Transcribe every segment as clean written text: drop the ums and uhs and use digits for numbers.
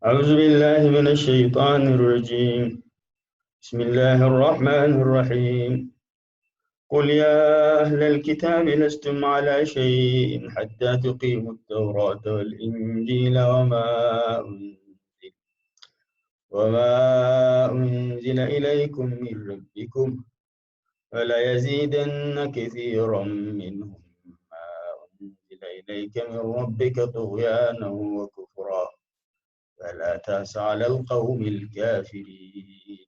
أعوذ بالله من الشيطان الرجيم. بسم الله الرحمن الرحيم. قل يا أهل الكتاب لستم على شيء حتى تقيموا التوراة والإنجيل وما أنزل إليكم من ربكم، وليزيدن كثيرا منهم ما أنزل إليك من ربك طغيانا وكفرا، فلا تأس على القوم الكافرين.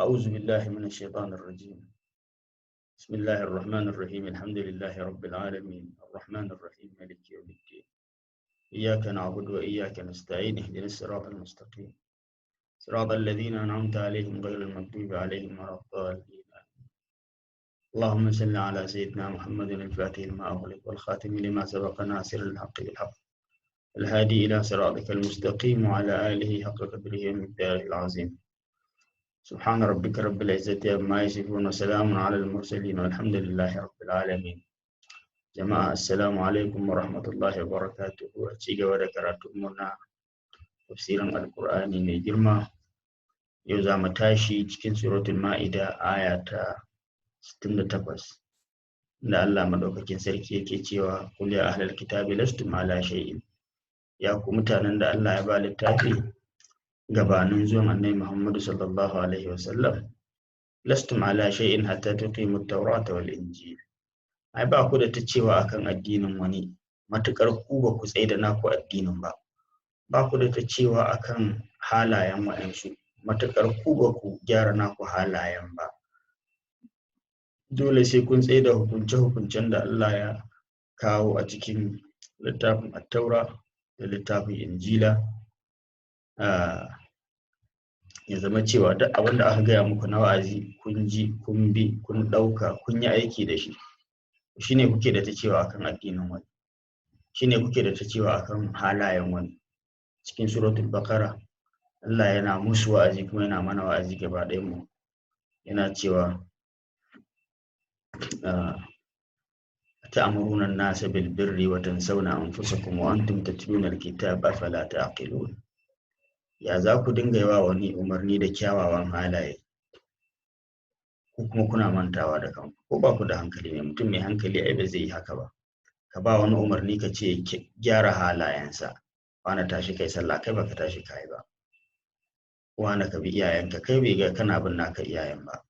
أعوذ بالله من الشيطان الرجيم. بسم الله الرحمن الرحيم. الحمد لله رب العالمين، الرحمن الرحيم، مالك يوم الدين، إياك نعبد وإياك نستعين، اهدنا الصراط المستقيم، صراط الذين أنعمت عليهم غير المغضوب عليهم ولا الضالين. اللهم صل على سيدنا محمد الفاتح لما أغلق، والخاتم لما سبق، ناصر الحق بالحق، الهادي إلى صراطك المستقيم، وعلى آله حق قدره ومقداره العظيم. سبحان ربك رب العزة عما يصفون، وسلام على المرسلين، والحمد لله رب العالمين. Jama'a, assalamu alaikum wa rahmatullahi wa barakatuhu. A ci gaba da karatunmu na tafsirin Alkur'ani mai girma, yau za mu tashi cikin Suratul Ma'ida, aya ta 68, inda Allah madaukakin sarki yake cewa: "Qul ya ahlal kitabi lastum ala shay'in." Ya ku mutanen da Allah ya ba littafi gabanin zuwan Annabi Muhammadu sallallahu alaihi wasallam, lastum ala shay'in hatta tuqimu at-taurata wal injil. Ai ba ku da ta cewa akan addinin wani matukar ku ba ku tsaye da naku addinin ba. Ba ku da ta cewa akan halayen waɗansu matukar ku ba ku gyara naku halayen ba. Dole sai kun tsaye da hukunce-hukuncen da Allah ya kawo a cikin littafin Attaura da littafin Injila. Ya zama cewa duk abin da aka gaya muku na wa'azi, kun ji, kun bi, kun ɗauka, kun yi aiki da shi. Shine kuke da ta cewa akan addinin wani, shine kuke da ta cewa akan halayen wani. Cikin Suratul Baqara, Allah yana musu wa'azi kuma yana mana wa'azi gaba ɗayan mu. Yana cewa: "Ta'muruna an-nasa bil birri wa tansawna anfusakum wa antum tatluna al-kitaba, afala ta'qilun?" Ya za ku dinga yi wa wani umarni da kyawawan halaye, ko kuma kuna mantawa da kanku? Ko ba ku da hankali ne? Mutum mai hankali ai ba zai yi haka ba. Ka ba wani umarni, ka ce gyara halayensa, wani tashi kai sallah, kai baka tashi kai ba. Wani ka bi iyayenka, kai bai ga kana bin naka iyayen ba.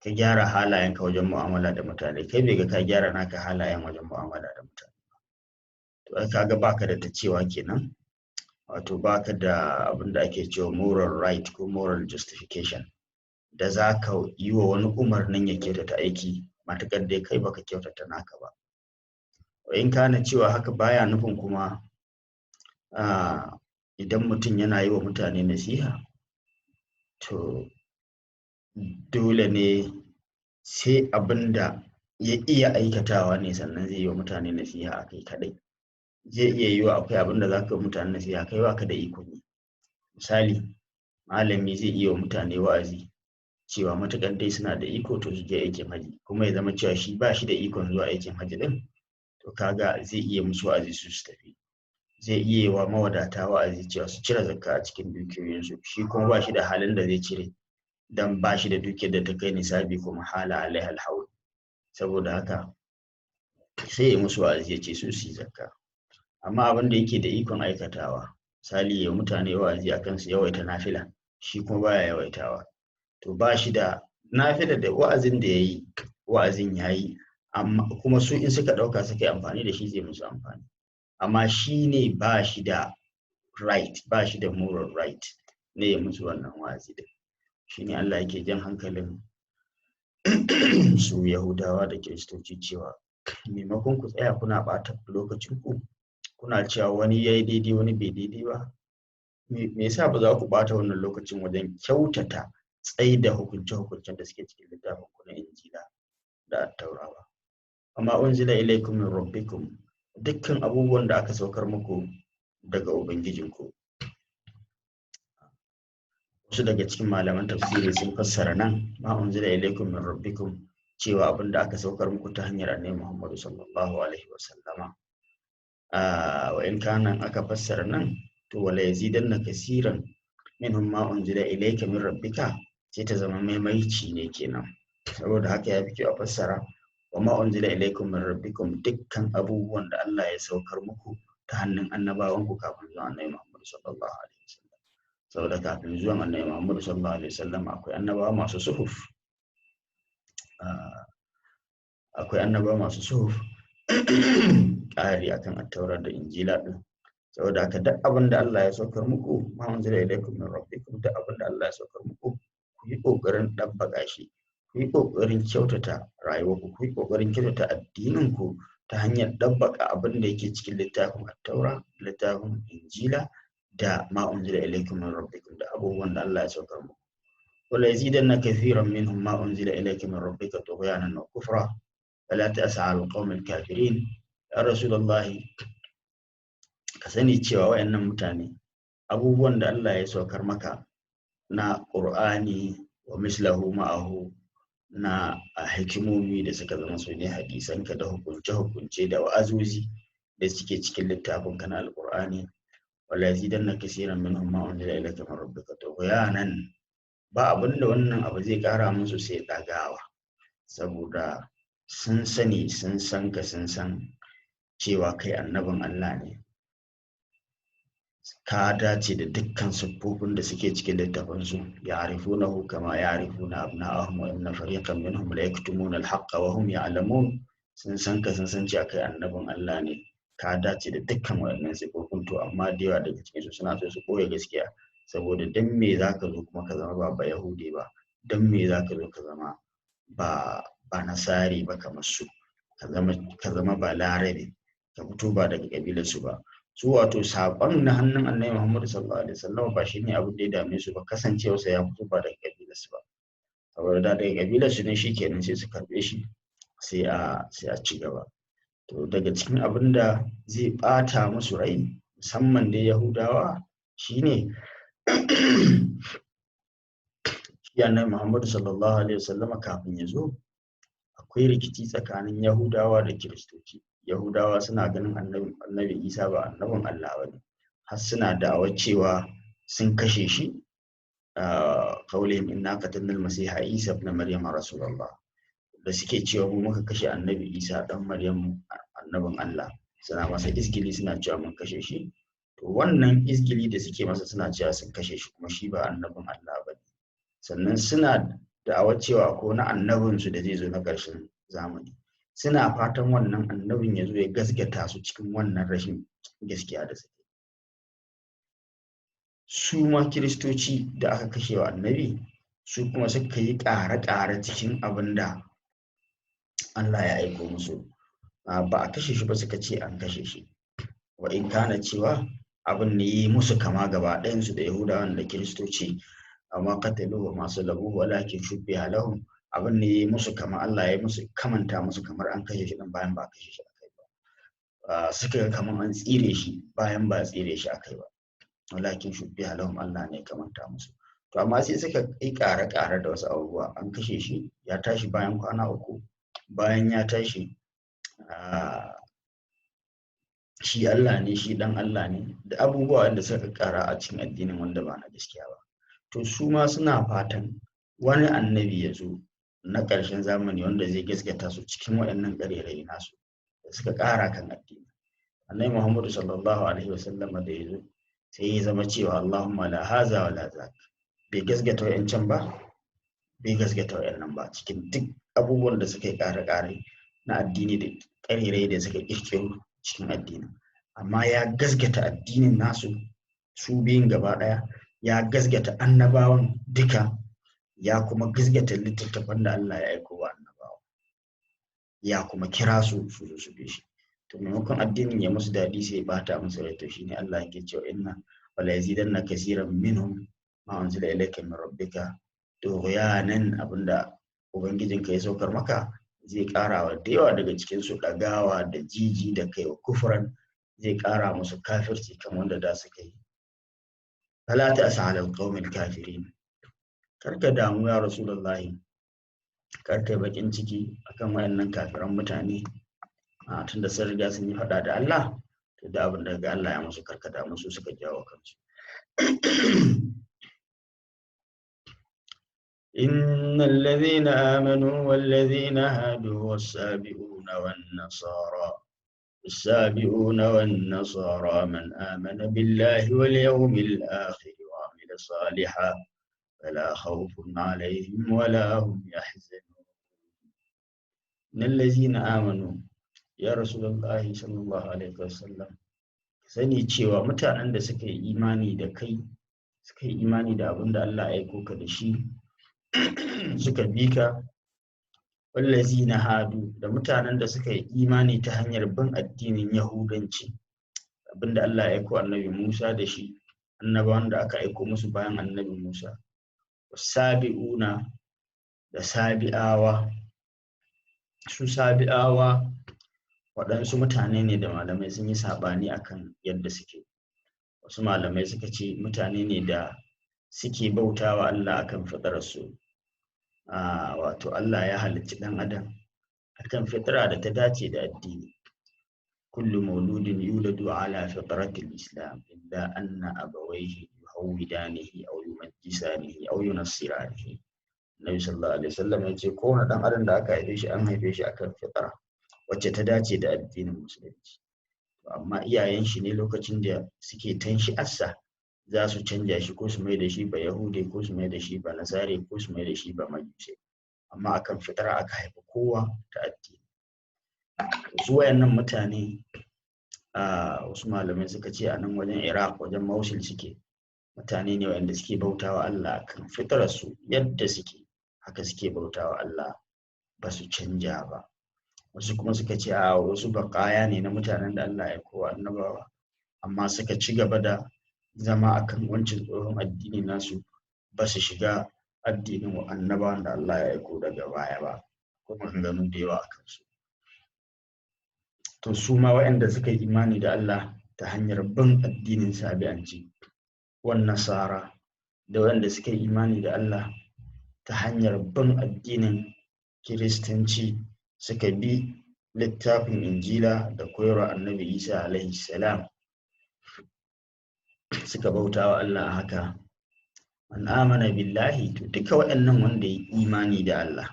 Ka gyara halayenka wajen mu'amala da mutane, kai bai ga ka gyara naka halayen wajen mu'amala da mutane ba. To ai kaga baka da ta cewa kenan, wato baka da abin da ake cewa moral right ko moral justification da za ka yi wa wani umarnin ya kyautata aiki, matuƙar dai kai baka kyautata naka ba. In kana cewa haka baya nufin kuma idan mutum yana yi wa mutane nasiha, to dole ne sai abin da ya iya aikatawa ne sannan zai yi wa mutane nasiha a kai kaɗai. Zai iya yiwuwa akwai abin da za ka yi wa mutane nasiha, kai baka da ikon yi. Misali, malami zai iya wa mutane wa'azi cewa matuƙar dai suna da iko, to su je aikin haji, kuma ya zama cewa shi ba shi da ikon zuwa aikin haji din. To kaga zai iya musu wa'azi su su tafi. Zai iya yi wa mawadata wa'azi cewa su cire zakka a cikin dukiyoyinsu, shi kuma ba shi da halin da zai cire, dan ba shi da dukiyar da ta kai nisabi kuma hala alaiha alhaul. Saboda haka sai ya musu wa'azi ya ce su su yi zakka. Amma abin da yake da ikon aikatawa, misali ya mutane wa'azi akan su yawaita nafila, shi kuma baya yawaitawa, to ba shi da nafila da wa'azin da ya yi, wa'azin ya yi, amma kuma su in suka ɗauka suka yi amfani da shi, zai musu amfani. Amma shi ne ba shi da right, ba shi da moral right ne ya musu wannan wa'azi din. Shi ne Allah yake jan hankalin su Yahudawa da Kiristoci cewa maimakon ku tsaya kuna ɓata lokacin ku kuna cewa wani ya yi daidai, wani bai daidai ba, me yasa ba za ku ɓata wannan lokacin wajen kyautata tsai da hukunce-hukuncen da suke cikin littafin ku na Injila da Attaura ba? "Amma unzila ilaikum min rabbikum", dukkan abubuwan da aka saukar muku daga ubangijinku. Wasu daga cikin malaman tafsiri sun fassara nan "ma unzila ilaikum min rabbikum" cewa abin da aka saukar muku ta hanyar Annabi Muhammadu sallallahu alaihi wasallama. Wa in kana aka fassara nan, to wala yazidanna kasiran minhum ma unzila ilayka min rabbika, sai ta zama maimaici ne kenan. Saboda haka ya fi kyau a fassara wa ma unzila ilaykum min rabbikum, dukkan abubuwan da Allah ya saukar muku ta hannun annabawanku kafin zuwan Annabi Muhammad sallallahu alaihi wasallam. Saboda kafin zuwan Annabi Muhammad sallallahu alaihi wasallam akwai annabawa masu suhuf, akwai annabawa masu suhuf ƙari akan Attaura da Injila din. Saboda haka duk abin da Allah ya saukar muku, ma unzila ilaykum min rabbikum, duk abin da Allah ya saukar muku, ku yi ƙoƙarin ɗabbaka shi, ku yi ƙoƙarin kyautata rayuwarku, ku yi ƙoƙarin kyautata addininku ta hanyar ɗabbaka abin da yake cikin littafin Attaura, littafin Injila, da ma unzila ilaykum min rabbikum, da abubuwan da Allah ya saukar muku. Wala yazidanna kathiran minhum ma unzila ilayka min rabbika tughyanan wa kufra fala ta'sa 'ala al-qawmi al-kafirin. Ya Rasulullahi, ka sani cewa wayannan mutane, abubuwan da Allah ya saukar maka na Qur'ani wa mislahu ma'ahu, na hikimomi da suka zama su ne hadisanka, da hukunce-hukunce da wa'azozi da suke cikin littafin ka na Alƙur'ani, wala yazidanna kaseeran minhum ma unzila ilayka min rabbika tughyanan, ba abinda wannan abu zai kara musu sai ɗagawa. Saboda sun sani, sun san ka, sun san cewa kai annabin Allah ne, ka dace da dukkan siffofin da suke cikin littafinsu. Ya'rifunahu kama ya'rifuna abna'ahum wa inna fariqan minhum la yaktumuna al-haqqa wa hum ya'lamun. Sun san ka, sun san cewa kai annabin Allah ne, ka dace da dukkan waɗannan siffofin. To amma da yawa daga cikin su suna so su koya gaskiya, saboda dan me zaka zo kuma ka zama ba Yahudi ba? Dan me zaka zo ka zama ba Nasari ba kamar su? Ka zama ba Larabe, ka fito ba daga kabilar su ba. Su wato saƙon na hannun Annabi Muhammad sallallahu alaihi wasallam ba shine abin da ya dame su ba, kasancewarsa ya fito ba daga kabilar su ba. Saboda da daga kabilar su ne, shikenan, sai su karɓe shi, sai a ci gaba. To daga cikin abin da zai ɓata musu rai, musamman dai Yahudawa, shine shi Annabi Muhammad sallallahu alaihi wasallam kafin ya zo akwai rikici tsakanin Yahudawa da Kiristoci. Yahudawa suna ganin Annabi Isa ba annabin Allah ba ne, har suna da'awar cewa sun kashe shi, qaulihim inna qatalna al-masiha Isa ibn Maryam rasulullah, da suke cewa mu muka kashe Annabi Isa dan Maryam, annabin Allah. Suna masa izgili, suna cewa mun kashe shi. To wannan izgili da suke masa, suna cewa sun kashe shi kuma shi ba annabin Allah ba ne. Sannan suna da'awar cewa ko na annabinsu da zai zo na ƙarshen zamani, suna fatan wannan annabin ya zo ya gaskata su cikin wannan rashin gaskiya da suke. Su ma Kiristoci da aka kashe wa annabi, su kuma suka yi ƙare-ƙare cikin abin da Allah ya aiko musu. Ba a kashe shi ba, suka ce an kashe shi. Wa in kana cewa abin ne yi musu kama gaba ɗayansu, da Yahudawan da Kiristoci, amma qataluhu ma salabuhu walakin shubbiha lahum, abin ne yi musu kama, Allah ya musu kamanta musu kamar an kashe shi din bayan ba a kashe shi akai ba. Suka ga kamar an tsire shi bayan ba a tsire shi akai ba. Walakin shubbiha lahum, Allah ne kamanta musu. To amma sai suka yi ƙare-ƙare da wasu abubuwa: an kashe shi, ya tashi bayan kwana 3, bayan ya tashi shi Allah ne, shi dan Allah ne, da abubuwa wanda suka ƙara a cikin addinin wanda ba na gaskiya ba. To su ma suna fatan wani annabi ya zo na ƙarshen zamani wanda zai gaskata su cikin waɗannan ƙarerayi nasu da suka ƙara kan addini. Annabi Muhammadu sallallahu alaihi wasallam da ya zo, sai ya zama cewa Allahumma la haza wa la zak, bai gaskata wa'yancan ba, bai gaskata wa'yannan ba, cikin duk abubuwan da suka yi ƙare-ƙare na addini da ƙarerai da suka ƙirƙiro cikin addinin. Amma ya gaskata addinin nasu su biyun gaba ɗaya, ya gaskata annabawan duka, ya kuma gaskata littattafan da Allah ya aiko wa annabawa, ya kuma kira su su zo su bi shi. To maimakon addinin ya musu daɗi, sai ya bata musu rai. To shine Allah yake cewa inna wala yazidanna kaseeran minhum ma unzila ilayka min rabbika tughyanan, abinda ubangijinka ya saukar maka zai ƙara wa da yawa daga cikin su ɗagawa da jiji da kai, wa kufran, zai ƙara musu kafirci kan wanda da suka yi. Fala ta'sa 'ala alqawmil kafirin, karka damu ya Rasulullahi, karka yi bakin ciki akan wayannan kafiran mutane, tunda sun riga sun yi faɗa da Allah. To da abin da ga Allah ya musu, karkada musu suka jawo kansu. إن الذين آمنوا والذين هادوا والسابئون والنصارى من آمن بالله واليوم الآخر وعمل صالحا فلا خوف عليهم ولا هم يحزنون. إن الذين آمنوا يا رسول الله صلى الله عليه وسلم, sani cewa mutanen da suka yi imani da kai, suka yi imani da abin da Allah ya aiko ka da shi, suka bi ka, wallazina hadu, da mutanen da suka yi imani ta hanyar bin addinin Yahudanci, abinda Allah ya aiko Annabi Musa da shi, annabawan da aka aiko musu bayan Annabi Musa, sabi'una da sabi'awa. Su sabi'awa waɗansu mutane ne da malamai sun yi saɓani akan yadda suke. Wasu malamai suka ce mutane ne da suke bautawa Allah akan fitrarsu, wato Allah ya halicci ɗan adam akan fitra da ta dace da addini. Kullu mauludin yuladu ala fitratil islam illa anna abawayhi yuhawwidanihi aw yumajjisanihi aw yunassiranihi. Nabi sallallahu alaihi wasallam ya ce kowane ɗan adam da aka haife shi, an haife shi akan fitra wacce ta dace da addinin Musulunci, amma iyayen shi ne lokacin da suke tanshi assa za su canja shi, ko su mai da shi ba Yahude, ko su mai da shi ba Nasare, ko su mai da shi ba Majuse, amma akan fitara aka haifi kowa ta addini. Su wayannan mutane, a wasu malamai suka ce a nan wajen Iraq, wajen Mosul suke. Mutane ne wayanda suke bautawa Allah akan fitararsu, yadda suke haka suke bautawa Allah, ba su canja ba. Wasu kuma suka ce a wasu baƙaya ne na mutanen da Allah ya kowa annabawa, amma suka ci gaba da zama akan wancan tsohon addini nasu, ba su shiga addinin annabawan da Allah ya aiko daga baya ba. Ko maganganu da yawa a kansu. To su ma waɗanda suka yi imani da Allah ta hanyar bin addinin sabi'anci, wan nasara, da waɗanda suka yi imani da Allah ta hanyar bin addinin Kiristanci, suka bi littafin Injila da koyarwa Annabi Isa alaihi salam, suka bauta wa Allah haka. Man amana billahi, to duka waɗannan wanda ya imani da Allah,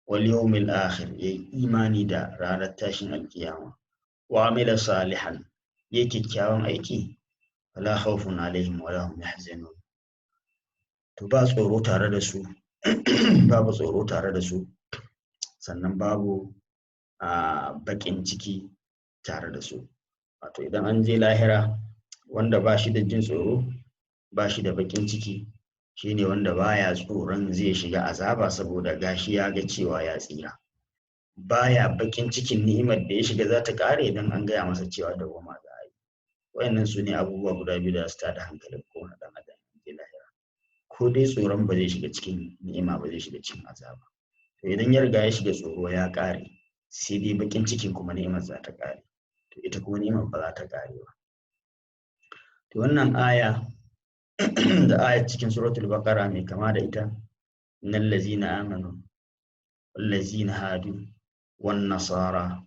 wal yawmil akhir, ya imani da ranar tashin alkiyama, wa amila salihan, ya kyakkyawan aiki, wala khawfun alaihim wala hum yahzanun. To ba tsoro tare da su, babu tsoro tare da su, sannan babu a baƙin ciki tare da su. Wato idan an je lahira, wanda ba shi da jin tsoro, ba shi da baƙin ciki, shine wanda baya tsoron zai shiga azaba saboda gashi ya ga cewa ya tsira. Baya baƙin cikin ni'imar da ya shiga za ta ƙare idan an gaya masa cewa dawwama za a yi. Wayannan su ne abubuwa guda biyu da su tada hankalin kowane ɗan adam je lahira: ko dai tsoron ba zai shiga cikin ni'ima ba, zai shiga cikin azaba. To idan ya riga ya shiga, tsoro ya ƙare, sai dai baƙin cikin kuma ni'imar za ta ƙare. To ita kuma ni'imar ba za ta ƙare ba. To wannan aya da ayat cikin Suratul Baqara mai kama da ita, innal ladzina amanu wal ladzina hadu wan nasara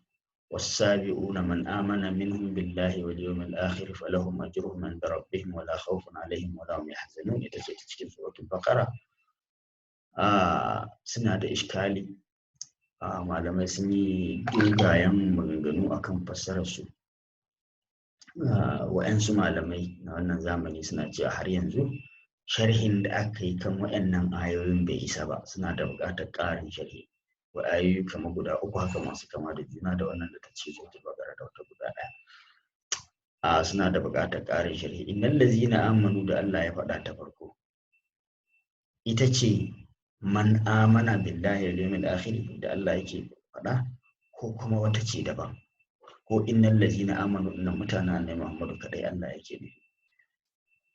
was-sabi'una man amana minhum billahi wal yawmil akhir falahum ajruhum 'inda rabbihim wala khawfun 'alaihim wala hum yahzanun, ita ce ta cikin Suratul Baqara, suna da iskali. Malamai sun yi dogayen maganganu akan fassarar su. Wa'yansu malamai na wannan zamani suna cewa har yanzu sharhin da aka yi kan wa'yannan ayoyin bai isa ba, suna da buƙatar ƙarin sharhi. Wa ayoyi kamar guda uku haka masu kama da juna, da wannan da ta ce Suratul Baqara da wata guda ɗaya, suna da buƙatar ƙarin sharhi. Innal ladzina amanu da Allah ya faɗa ta farko, ita ce man amana billahi wal yawmil akhir da Allah yake faɗa, ko kuma wata ce daban? Ko innal ladzina amanu innan mutanen Annabi Muhammadu kadai Allah yake nufi?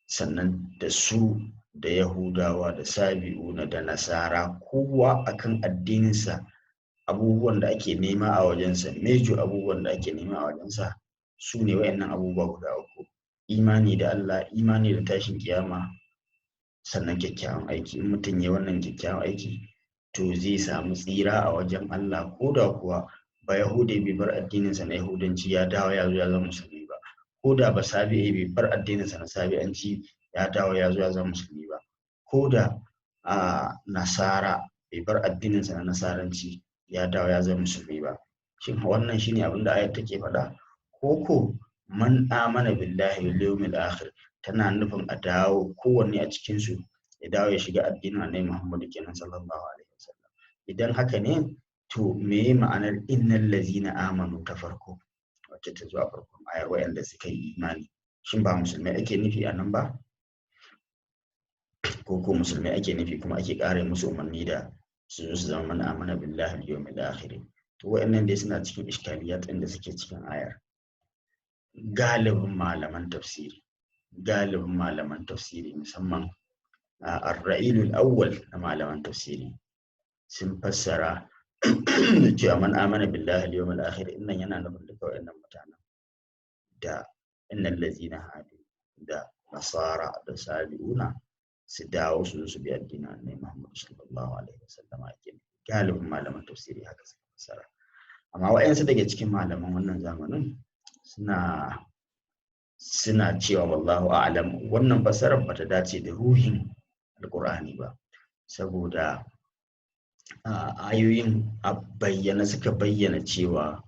Sannan da su da Yahudawa da Sabi'una da Nasara, kowa akan addininsa, abubuwan da ake nema a wajensa, mejo abubuwan da ake nema a wajensa su ne wayannan abubuwa guda uku: imani da Allah, imani da tashin kiyama, sannan kyakkyawan aiki. In mutum ya wannan kyakkyawan aiki, to zai samu tsira a wajen Allah, ko da kuwa ba Yahude bai bar addininsa na Yahudanci ya dawo ya zo ya zama Musulmi ba. Ko da ba sabi'i bai bar addininsa na sabi'anci ya dawo ya zo ya zama musulmi ba, ko da a nasara bai bar addininsa na nasaranci ya dawo ya zama musulmi ba. Shin wannan shine abin da ayar take faɗa? Ko ko man amana billahi wal yawmil akhir tana nufin a dawo kowanne a cikin su ya dawo ya shiga addinin Annabi Muhammad kenan sallallahu alaihi wasallam? Idan haka ne, to meye ma'anar innal ladzina amanu ta farko wacce ta zo a farkon ayar, wayanda suka yi imani? Shin ba musulmai ake nufi a nan ba? Ko ko musulmai ake nufi kuma ake ƙara musu umarni da su zo su zama man amana billahi wal yawmil akhir? To wayannan dai suna cikin iskaliyat ɗin da suke cikin ayar. Galibin malaman tafsiri, musamman ar-ra'ilul awwal na malaman tafsiri, sun fassara da cewa man amana billahi wal yawmil akhir innan yana nufin duka wayannan mutanen, da innal ladzina hadu, da nasara, da sabi'una, su dawo su zo su bi addinin Annabi Muhammad sallallahu alaihi wasallam ake. Galibin malaman tafsiri haka suka fassara. Amma wa'yansu daga cikin malaman wannan zamanin suna cewa, wallahu a'lam, wannan fassarar bata dace da ruhin Alkur'ani ba, saboda ayoyin a bayyana suka bayyana cewa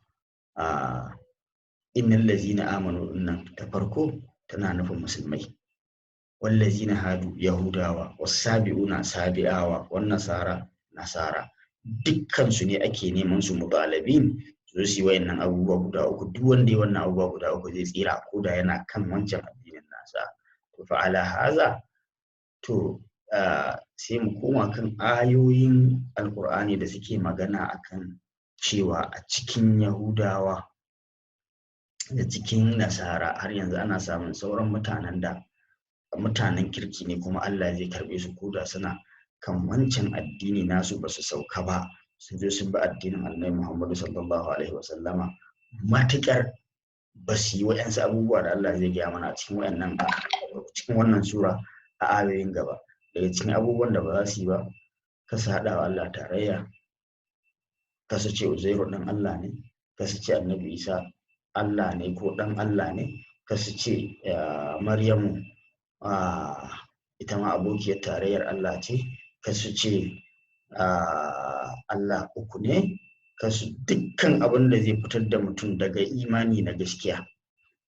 innal ladzina amanu nan ta farko tana nufin musulmai, wallazina hadu yahudawa, wasabi'una sabi'awa, wan nasara nasara, dukkan su ne ake neman su mutalabin su su yi wayannan abubuwa guda uku. Duk wanda ya wannan abubuwa guda uku zai tsira ko da yana kan wancan addinin nasa. To fa ala haza, to sai mu koma kan ayoyin Alkur'ani da suke magana akan cewa a cikin Yahudawa da cikin Nasara har yanzu ana samun sauran mutanen da mutanen kirki ne, kuma Allah zai karbe su koda suna kan wancan addini nasu, ba su sauka ba sun zo sun bi addinin Annabi Muhammadu sallallahu alaihi wasallama, matuƙar ba su yi wa'yansu abubuwa da Allah zai gaya mana a cikin wayannan, cikin wannan sura, a ayoyin gaba. Daga cikin abubuwan da ba za su yi ba, kasa haɗa wa Allah tarayya, kasa ce Uzairu ɗan Allah ne, kasa ce Annabi Isa Allah ne ko ɗan Allah ne, kasa ce Maryamu ita ma abokiyar tarayyar Allah ce, kasu ce Allah uku ne, kasu dukkan abin da zai fitar da mutum daga imani na gaskiya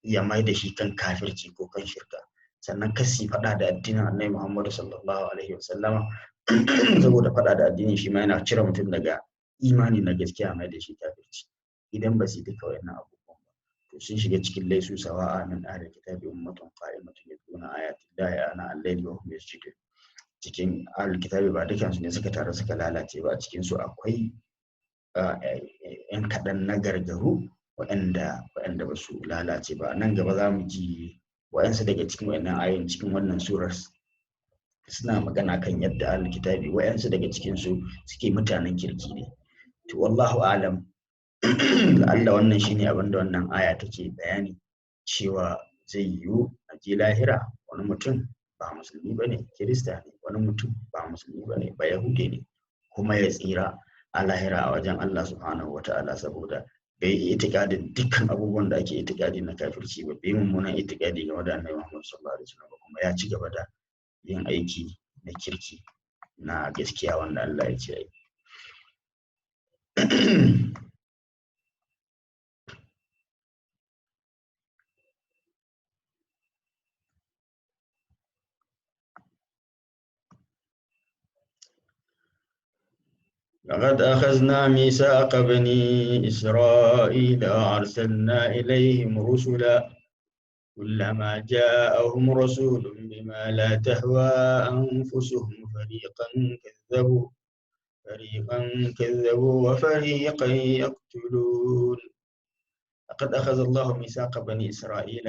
ya mai da shi kan kafirci ko kan shirka. Sannan kasi faɗa da addinin Annabi Muhammadu sallallahu alaihi wasallama, saboda faɗa da addinin shi ma yana cire mutum daga imani na gaskiya mai da shi kafirci. Idan ba su yi duka wayannan abubuwan ba, to sun shiga cikin laisu sawa'a min ahli kitabi ummatun qa'imatun yatluna ayati llahi ana al-layli wa hum yasjudun. Cikin ahlul kitabi ba dukansu ne suka taru suka lalace ba. A cikin su akwai yan kaɗan na gargaru waɗanda ba su lalace ba. Nan gaba za mu ji waɗansu daga cikin waɗannan ayoyin cikin wannan surar suna magana kan yadda ahlul kitabi waɗansu daga cikin su suke mutanen kirki ne. To wallahu alam, Allah wannan shine abin da wannan aya take bayani, cewa zai yiwu a je lahira wani mutum ba musulmi bane, kirista ne, wani mutum ba musulmi bane, ba yahude ne, kuma ya tsira a lahira a wajen Allah subhanahu wata'ala, saboda bai yi itikadin dukkan abubuwan da ake itikadi na kafirci ba, bai mummunan itikadi game da Annabi Muhammad sallallahu alaihi wasallam ba, kuma ya ci gaba da yin aiki na kirki na gaskiya wanda Allah ya ce yi. لقد أخذنا ميثاق بني إسرائيل وأرسلنا إليهم رسلا كلما جاءهم رسول بما لا تهوى أنفسهم فريقا كذبوا وفريقا يقتلون. لقد أخذ الله ميثاق بني إسرائيل،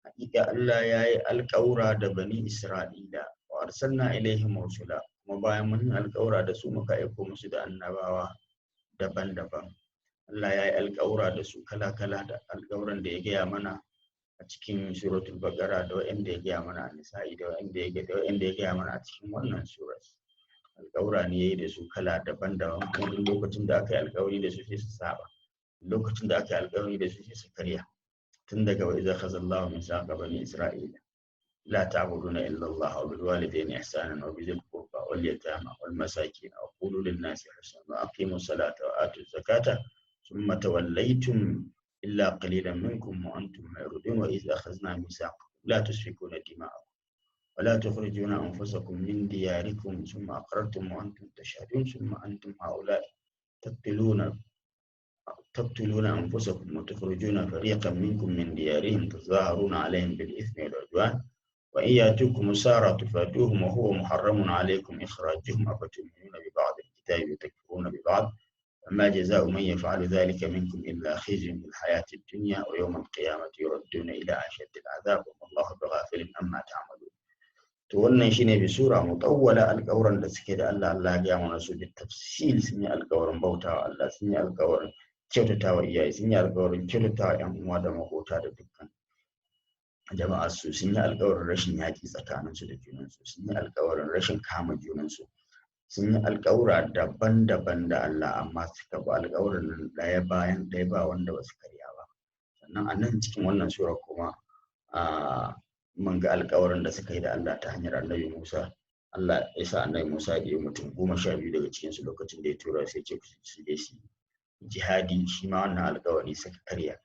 حقيقة الله يا الكورة بني إسرائيل، وأرسلنا إليهم رسلا، kuma bayan mun alƙawura da su muka aiko musu da annabawa daban-daban. Allah ya yi alƙawura da su kala-kala, da alƙawuran da ya gaya mana a cikin Suratul Baqara, da wa'anda ya gaya mana a Nisa'i, da wa'anda ya gaya mana a cikin wannan surar. Alƙawura ne yayi da su kala daban-daban, kuma duk lokacin da aka yi alƙawari da su sai su saba, lokacin da aka yi alƙawari da su sai su karya. Tun daga wa iza khazallahu mithaqa bani isra'ila la ta'buduna illa Allah wa bil walidayni ihsanan wa bizil qurba wal yatama wal masakin wa qulu lin nasi husna wa aqimu salata wa atu zakata thumma tawallaytum illa qalilan minkum wa antum mu'ridun wa iz akhadna mithaqakum la tusfikuna dima'akum wa la tukhrijuna anfusakum min diyarikum thumma aqrartum wa antum tashhadun thumma antum ha'ula'i تقتلون أنفسكم وتخرجون فريقا منكم من ديارهم تظاهرون عليهم بالإثم والعدوان وإن يأتوكم أسارى تفادوهم وهو محرم عليكم إخراجهم أفتؤمنون ببعض الكتاب وتكفرون ببعض فما جزاء من يفعل ذلك منكم إلا خزي في الحياة الدنيا ويوم القيامة يردون إلى أشد العذاب وما الله بغافل عما تعملون. To wannan shine bi sura mutawwala alƙawuran da suke da Allah. Allah ya gaya mana su bi tafsil. Sun yi alƙawarin bautawa Allah, sun yi alƙawarin kyautatawa iyaye, sun yi alƙawarin kyautatawa ƴan uwa da makota da dukkan jama'a su, sun yi alƙawarin rashin yaƙi tsakaninsu da junansu, sun yi alƙawarin rashin kama junansu, sun yi alƙawura daban-daban da Allah, amma suka bi alƙawarin nan ɗaya bayan ɗaya, ba wanda ba su karya ba. Sannan a nan cikin wannan sura kuma mun ga alƙawarin da suka yi da Allah ta hanyar Annabi Musa. Allah ya sa Annabi Musa ya ɗebi mutum 12 daga cikinsu lokacin da ya tura sai ce su je su jihadi. Shi ma wannan alƙawari suka karya.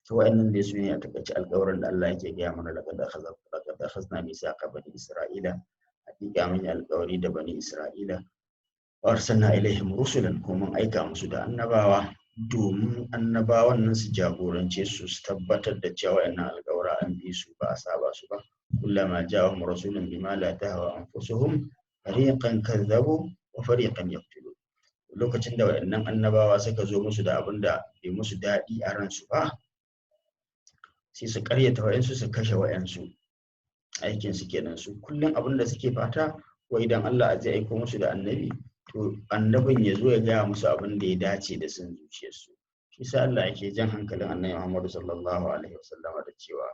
To wa'annan dai su ne a takaice alƙawarin da Allah yake gaya mana: laqad akhadna mithaqa bani isra'ila, haƙiƙa mun yi alƙawari da bani Isra'ila, wa arsalna ilaihim rusulan, kuma mun aika musu da annabawa domin annabawan nan su jagorance su, su tabbatar da cewa wa'annan alƙawara an bi su, ba a saba su ba. Kullama ja'ahum rasulun bima la tahwa anfusuhum fariqan kadzabu wa fariqan yaqtulun. Lokacin da wa'annan annabawa suka zo musu da abin da bai musu daɗi a ransu ba, sai su ƙaryata wa'yansu, su kashe wa'yansu. Aikin su kenan. Su kullum abin da suke fata ko idan Allah zai aiko musu da annabi, to annabin ya zo ya gaya musu abin da ya dace da son zuciyarsu. Shi sa Allah yake jan hankalin Annabi Muhammadu sallallahu alaihi wasallama da cewa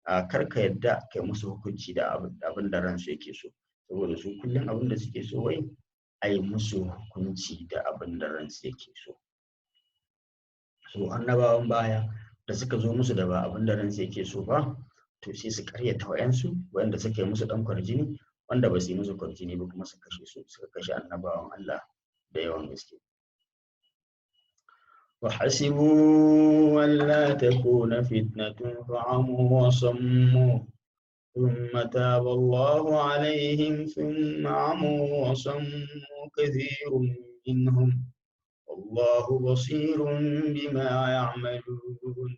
a kar ka yadda kai musu hukunci da abin da ransu yake so, saboda su kullum abin da suke so wai a yi musu hukunci da abin da ransu yake so. So annabawan baya da suka zo musu da ba abin da ransu yake so ba, to sai su karyata wa'yansu wa'yanda suka yi musu dan kwarjini, wanda ba su yi musu kwarjini ba kuma su kashe su. Suka kashe annabawan Allah da yawan gaske. وحسبوا ألا تكون فتنة فعموا وصموا ثم تاب الله عليهم ثم عموا وصموا كثير منهم والله بصير بما يعملون.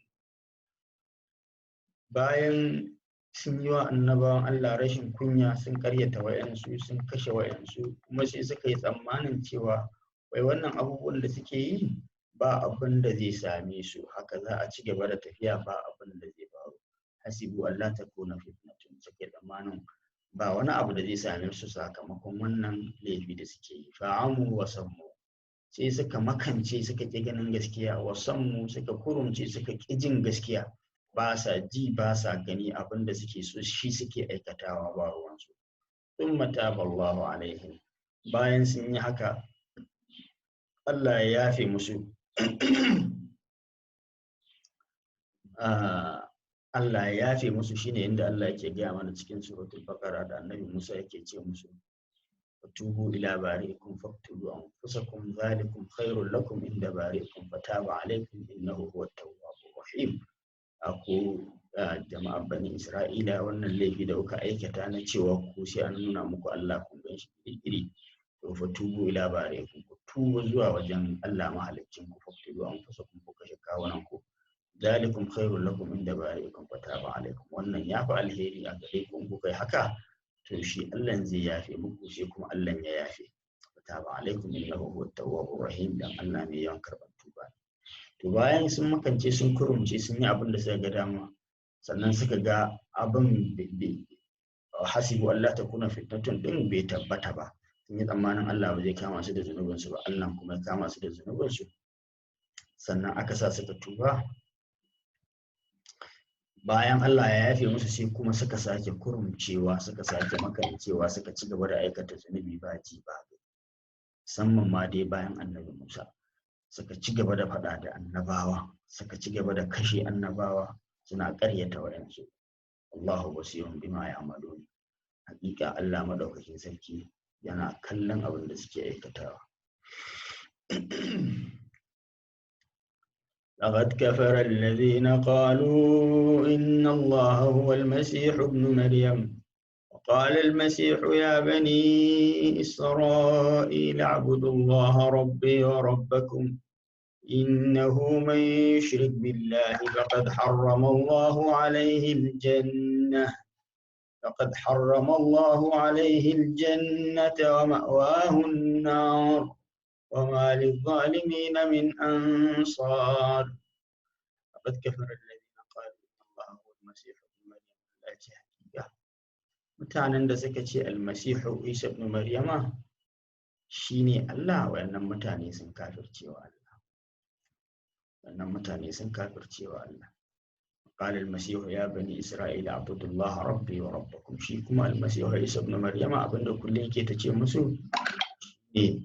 Bayan sun yi wa annabawan Allah rashin kunya, sun karyata wayansu, sun kashe wayansu, kuma sai suka yi tsammanin cewa wai wannan abubuwan da suke yi ba abin da zai same su, haka za a ci gaba da tafiya, ba abin da zai faru. Hasibu Allah ta kuna fitnatun, suke tsammanin ba wani abu da zai same su sakamakon wannan laifi da suke yi. Fa'amu wa sammu, sai suka makance, suka ƙi ganin gaskiya, wa sammu, suka kurumce, suka ƙi jin gaskiya, ba sa ji ba sa gani, abin da suke so shi suke aikatawa, ba ruwansu. Thumma taballahu alaihim, bayan sun yi haka Allah ya yafe musu. Allah ya yafe musu shine inda Allah yake gaya mana cikin suratul Baqara da Annabi Musa yake ce musu: tubu ila bari'ikum faqtulu anfusakum dhalikum khairul lakum inda bari'ikum fataba alaykum innahu huwat tawwabur rahim. Ako jama'ar bani Isra'ila, wannan laifi da kuka aikata na cewa ku sai an nuna muku Allah kun gan shi iri, to fa tubu ila bari'ikum, ku tuba zuwa wajen Allah mahaliccin ku, faqtulu anfusakum, ku kashe kawunan ku, zalikum khairul lakum inda bari'ikum fataba alaikum, wannan ya fi alheri a gare ku in kuka yi haka, to shi Allah zai yafe muku. Sai kuma Allah ya yafe, fataba alaikum innahu huwat tawwabur rahim, dan Allah mai yawan karban tuba. To bayan sun makance, sun kurumce, sun yi abin da suka ga dama, sannan suka ga abin hasibu Allah ta kuna fitnatun din bai tabbata ba, sun yi tsammanin Allah ba zai kama su da zunubinsu ba, Allah kuma ya kama su da zunubinsu, sannan aka sa suka tuba. Bayan Allah ya yafe musu, sai kuma suka sake kurumcewa, suka sake makancewa, suka ci gaba da aikata zunubi ba ji ba, musamman ma dai bayan Annabi Musa. Suka ci gaba da faɗa da annabawa, suka ci gaba da kashe annabawa, suna ƙaryata wayansu. Allahu basirun bima ya'malun. Hakika Allah madaukakin sarki yana kallon abin da suke aikatawa. لقد كفر الذين قالوا إن الله هو المسيح ابن مريم وقال المسيح يا بني إسرائيل اعبدوا الله ربي وربكم إنه من يشرك بالله فقد حرم الله عليه الجنة فقد حرم الله عليه الجنة ومأواه النار وما للظالمين من أنصار. لقد كفر الذين قالوا إن الله هو المسيح ابن مريم. الحقيقة mutanen da suka ce almasihu Isa ibn Maryama shine Allah, wayannan mutane sun kafircewa Allah. Wannan mutane sun kafircewa Allah. قال المسيح يا بني إسرائيل اعبدوا الله ربي وربكم. Shi kuma almasihu Isa ibn Maryama abinda kullum yake ta ce musu ne,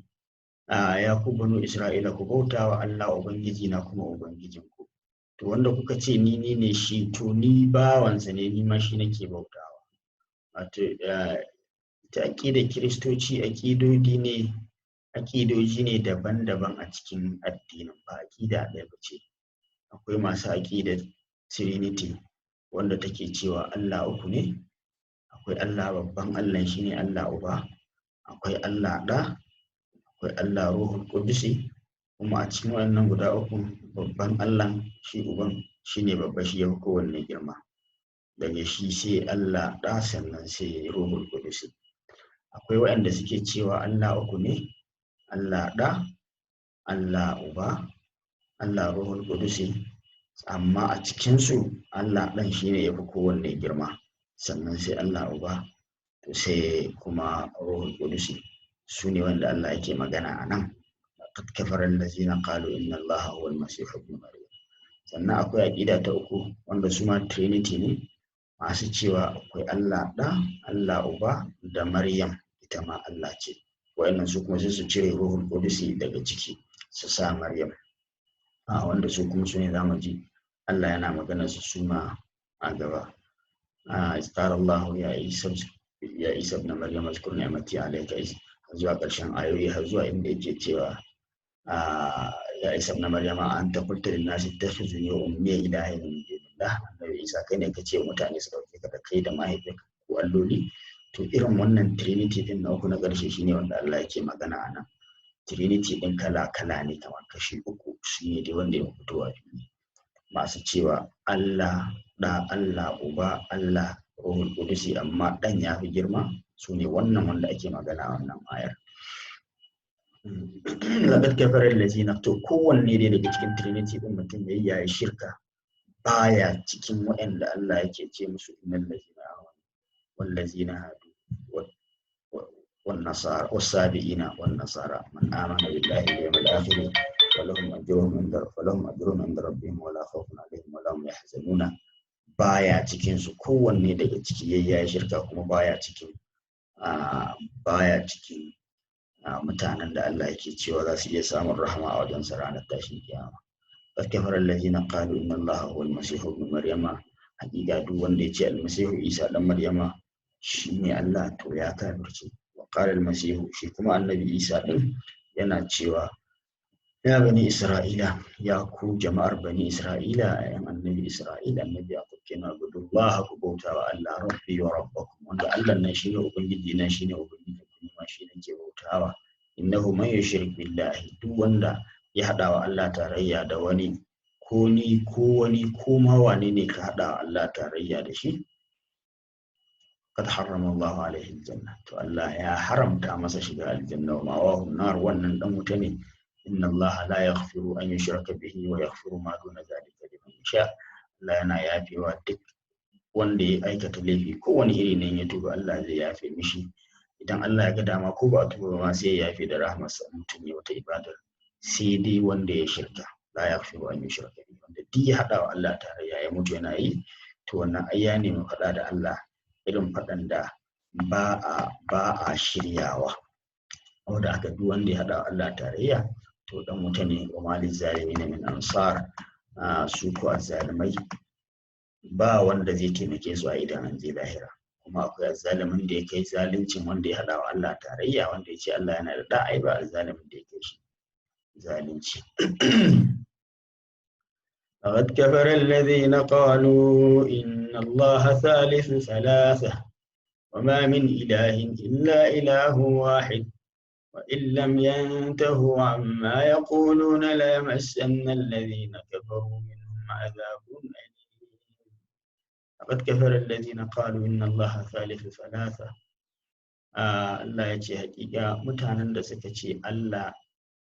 ya ku banu Isra'ila, ku bauta wa Allah Ubangiji na kuma Ubangijinku. To wanda kuka ce ni ne shi, to ni bawansa ne, ni ma shi nake bautawa. Wato ta aƙidar Kiristoci aƙidoji ne daban-daban a cikin addinin, ba aƙida ɗaya ba ce. Akwai masu aƙidar Trinity wanda take cewa Allah uku ne. Akwai Allah babban Allah shine Allah Uba, akwai Allah Ɗa, akwai Allah Ruhul Qudusi. Kuma a cikin waɗannan guda uku, babban Allah shi Uban shine babba, shi yafi kowanne girma. Daga shi sai Allah Ɗa, sannan sai Ruhul Qudusi. Akwai waɗanda suke cewa Allah uku ne, Allah Ɗa, Allah Uba, Allah Ruhul Qudusi, amma a cikinsu Allah Ɗan shine yafi kowanne girma, sannan sai Allah Uba, to sai kuma Ruhul Qudusi. Su ne wanda Allah yake magana a nan, laqad kafara allazina qalu inna Allaha huwa al-masih ibn Maryam. Sannan akwai aƙida ta uku wanda su ma Trinity ne, masu cewa akwai Allah Ɗa, Allah Uba da Maryam ita ma Allah ce. Wa'annan su kuma sai su cire Ruhul Qudusi daga ciki su sa Maryam, wanda su kuma su ne zamu ji Allah yana magana su suma a gaba. Qala Allah ya Isa ya Isa ibn Maryam azkur ni'mati alayka, zuwa ƙarshen ayoyi, har zuwa inda yake cewa ya Isa ibn Maryama anta qulta lin nasi ittakhizuni wa ummi ilahayn min dunillah. Annabi Isa, kai ne kace mutane su dauke ka da kai da mahaifinka ko alloli. To irin wannan Trinity din na uku na ƙarshe shine wanda Allah yake magana a nan. Trinity din kala kala ne, kamar kashi uku, shine dai wanda ya fitowa fili. Masu cewa Allah Ɗa, Allah Uba, Allah Ruhul Qudusi, amma ɗan ya fi girma, su ne wannan wanda ake magana a wannan ayar. Laqad kafara allazina, to kowanne dai daga cikin Trinity din mutum yayi yayi shirka, baya cikin waɗanda Allah yake ce musu innal ladzina amanu wal ladzina hadu wan nasara was sabiina wan nasara man amana billahi wal yawmil akhir falahum ajruhum inda rabbihim wala khawfun alaihim wala hum yahzanuna. Baya cikin su, kowanne daga ciki yayi shirka, kuma baya cikin mutanen da Allah yake cewa za su iya samun rahama a wajen sa ranar tashin kiyama. Qad kafara allazina qalu inna Allaha huwa al-masih ibn Maryama. Hakika duk wanda ya ce al-masihu Isa dan Maryama shine Allah, to ya kafirce. Wa qala al-masih, shi kuma annabi Isa din yana cewa ya bani Isra'ila, ya ku jama'ar bani Isra'ila, ayan annabi Isra'ila, annabi Yaqub kenan, abudullah, ku bauta wa Allah rabbi wa rabbakum, wanda Allah nan shine ubangiji na, shine ubangiji kuma shi nake bautawa. Innahu man yushrik billahi, duk wanda ya hada wa Allah tarayya da wani, ko ni ko wani ko ma wane ne ka hada wa Allah tarayya da shi, qad harrama Allah alaihi aljanna, to Allah ya haramta masa shiga aljanna, wa ma'awahu nar, wannan dan wuta ne. Inna Allah la yaghfiru an yushraka bihi wa yaghfiru ma duna zalika liman yasha. Allah yana yafewa duk wanda ya aikata laifi, kowane iri ne ya tuba Allah zai yafe mishi. Idan Allah ya ga dama ko ba a tuba ma sai ya yafe da rahmarsa mutum ya wata ibadar, sai dai wanda ya shirka, la yaghfiru an yushraka bihi, wanda duk ya hada wa Allah tarayya ya mutu yana yi, to wannan ai ya nemi faɗa da Allah irin faɗan da ba a shiryawa. Wanda aka duk wanda ya hada wa Allah tarayya to dan wuta ne. Wa ma lizzalimina min ansar, su ko azzalimai ba wanda zai taimake su a idan an je lahira. Kuma akwai azzalimin da ya kai zaluncin wanda ya haɗa wa Allah tarayya, wanda ya ce Allah yana da ɗa, ai ba azzalimin da ya kai shi zalunci. لقد كفر الذين قالوا إن الله ثالث ثلاثة وما من إله إلا إله واحد وإن لم ينتهوا عما يقولون ليمسن الذين كفروا منهم عذاب أليم. لقد كفر الذين قالوا إن الله ثالث ثلاثة. Allah ya ce hakika mutanen da suka ce Allah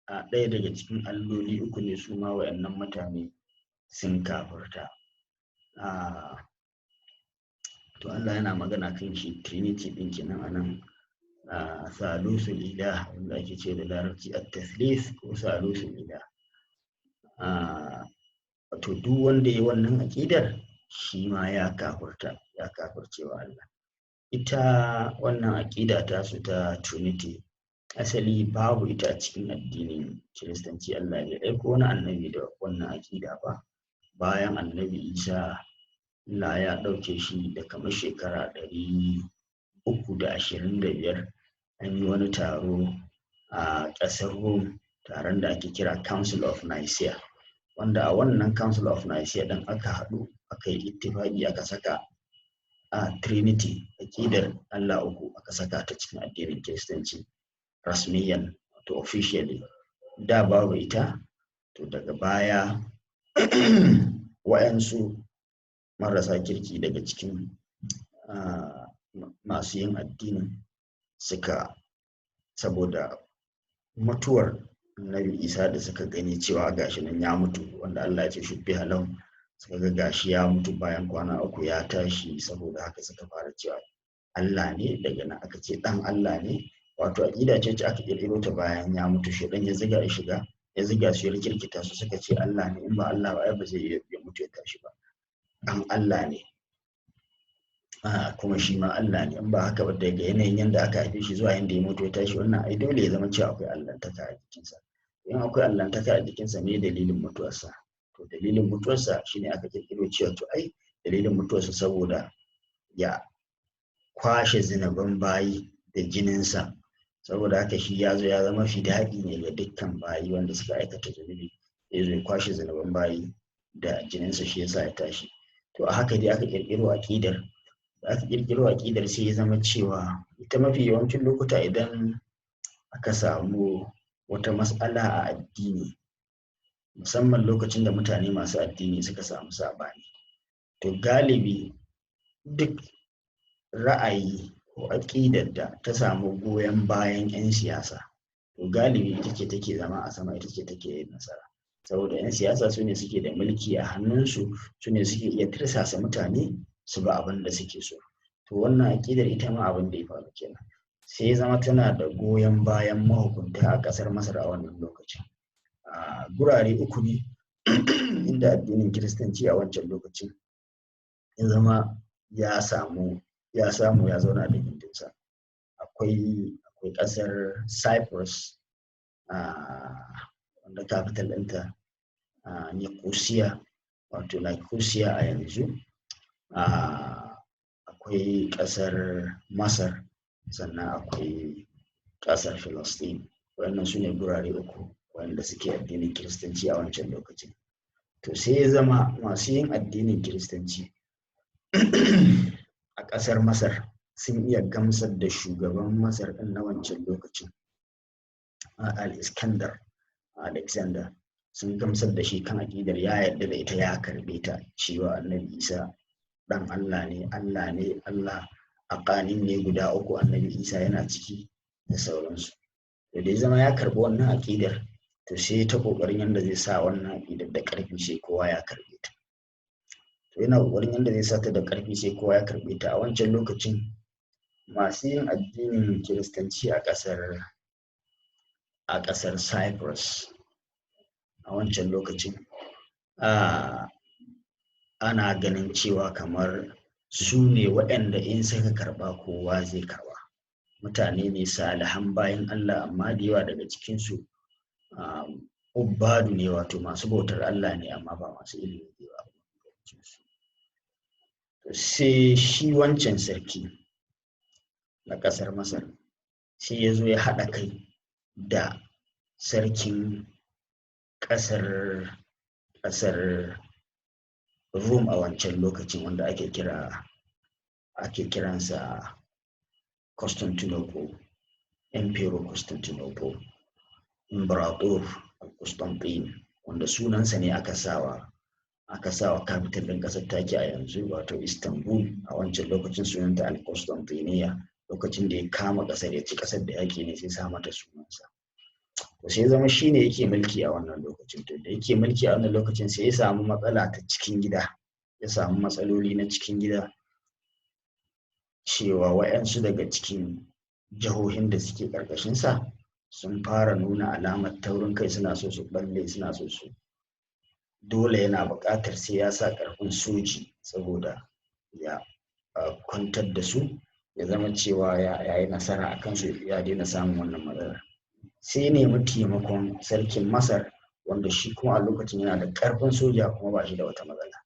a ɗaya daga cikin alloli uku ne, su ma wayannan mutane sun kafirta. To Allah yana magana kan shi Trinity ɗin kenan anan, salusul ilah, wanda ake ce da Larabci at-tathlith ko salusul ilah. Wato duk wanda ya wannan aƙidar shi ma ya kafirta, ya kafircewa Allah. Ita wannan aƙida ta su ta Trinity asali babu ita a cikin addinin Kiristanci. Allah bai aiko wani annabi da wannan aƙida ba. Bayan Annabi Isa, Allah ya ɗauke shi da kamar shekara 325, an yi wani taro a ƙasar Rome, taron da ake kira Council of Nicaea, wanda a wannan Council of Nicaea ɗin aka haɗu aka yi ittifaƙi aka saka a Trinity, aƙidar Allah uku, aka saka ta cikin addinin Kiristanci rasmiyan, wato officially. Da babu ita. To daga baya wa'yansu marasa kirki daga cikin masu yin addinin suka, saboda mutuwar Annabi Isa da suka gani cewa gashi nan ya mutu, wanda Allah ya ce shubbiha lahum, suka ga gashi ya mutu, bayan kwana 3 ya tashi, saboda haka suka fara cewa Allah ne. Daga nan aka ce dan Allah ne. Wato aƙida ce aka ƙirƙiro ta bayan ya mutu. Shedan ya ziga ya shiga, ya ziga su, ya rikirkita su, suka ce Allah ne. In ba Allah ba ai ba zai iya ya mutu ya tashi ba. Dan Allah ne, kuma shi ma Allah ne. In ba haka ba, daga yanayin yanda aka haife shi zuwa yanda ya mutu ya tashi, wannan ai dole ya zama cewa akwai allantaka a jikinsa. In akwai allantaka a jikinsa, me dalilin mutuwarsa? To dalilin mutuwarsa shine aka kirkiro cewa to ai dalilin mutuwarsa saboda ya kwashe zinaban bayi da jininsa. Saboda haka shi ya zo ya zama fida'i ne ga dukkan bayi wanda suka aikata zunubi, ya zo ya kwashe zinaban bayi da jininsa, shi yasa ya tashi. To a haka dai aka kirkiro aƙidar. Da aka kirkiro aƙidar, sai ya zama cewa ita mafi yawancin lokuta idan aka samu wata mas'ala a addini, musamman lokacin da mutane masu addini suka samu saɓani, to galibi duk ra'ayi ko aƙidar da ta samu goyon bayan 'yan siyasa, to galibi ita ce take zama a sama, ita ce take yin nasara. Saboda 'yan siyasa su ne suke da mulki a hannunsu, su ne suke iya tirsasa mutane su ba abin da suke so. To wannan aƙidar ita ma abin da ya faru kenan, sai ya zama tana da goyon bayan mahukunta a ƙasar Masar a wannan lokacin. A gurare uku ne inda addinin Kiristanci a wancan lokacin ya zama ya samu ya zauna da gindinsa. Akwai ƙasar Cyprus, wanda capital ɗinta Nicosia, wato Nicosia a yanzu, akwai ƙasar Masar, sannan akwai ƙasar Filistin. Wannan su ne gurare uku wanda suke addinin Kiristanci a wancan lokacin. To sai ya zama masu yin addinin Kiristanci a ƙasar Masar sun iya gamsar da shugaban Masar ɗin na wancan lokacin, Al-Iskandar, Alexander. Sun gamsar da shi kan aƙidar, ya yarda da ita, ya karɓe ta, cewa Annabi Isa ɗan Allah ne, Allah ne, Allah aƙanin ne guda uku, Annabi Isa yana ciki da sauransu. To da ya zama ya karɓi wannan aƙidar, to sai ta ƙoƙarin yadda zai sa wannan aƙidar da ƙarfi sai kowa ya karɓe ta. To yana ƙoƙarin yadda zai sa ta da ƙarfi sai kowa ya karɓe ta. A wancan lokacin masu yin addinin Kiristanci a ƙasar Cyprus a wancan lokacin, ana ganin cewa kamar su ne waɗanda in suka karɓa kowa zai karɓa. Mutane ne salihan bayan Allah, amma da yawa daga cikinsu Ubbadu ne, wato masu bautar Allah ne, amma ba masu ilimi ba. Sai shi wancan sarki na ƙasar Masar sai ya zo ya haɗa kai da sarkin ƙasar Rum a wancan lokacin, wanda ake kiransa Constantinople, Emperor Constantinople, Imperator Constantine, wanda sunansa ne aka sawa capital ɗin ƙasar Turkey a yanzu, wato Istanbul. A wancan lokacin sunanta Al-Constantiniya. Lokacin da ya kama ƙasar, ya ci ƙasar da yaƙi ne, sai sa mata sunansa. To, sai zama shi ne yake mulki a wannan lokacin. To, da yake mulki a wannan lokacin, sai ya samu matsala ta cikin gida, ya samu matsaloli na cikin gida, cewa wa'yansu daga cikin jihohin da suke ƙarƙashinsa sun fara nuna alamar taurin kai, suna so su balle, suna so su dole yana buƙatar sai ya sa ƙarfin soji saboda ya kwantar da su, ya zama cewa ya yi nasara a kansu, ya daina samun wannan matsalar. Sai nemi taimakon sarkin Masar, wanda shi kuma a lokacin yana da ƙarfin soja kuma ba shi da wata matsala.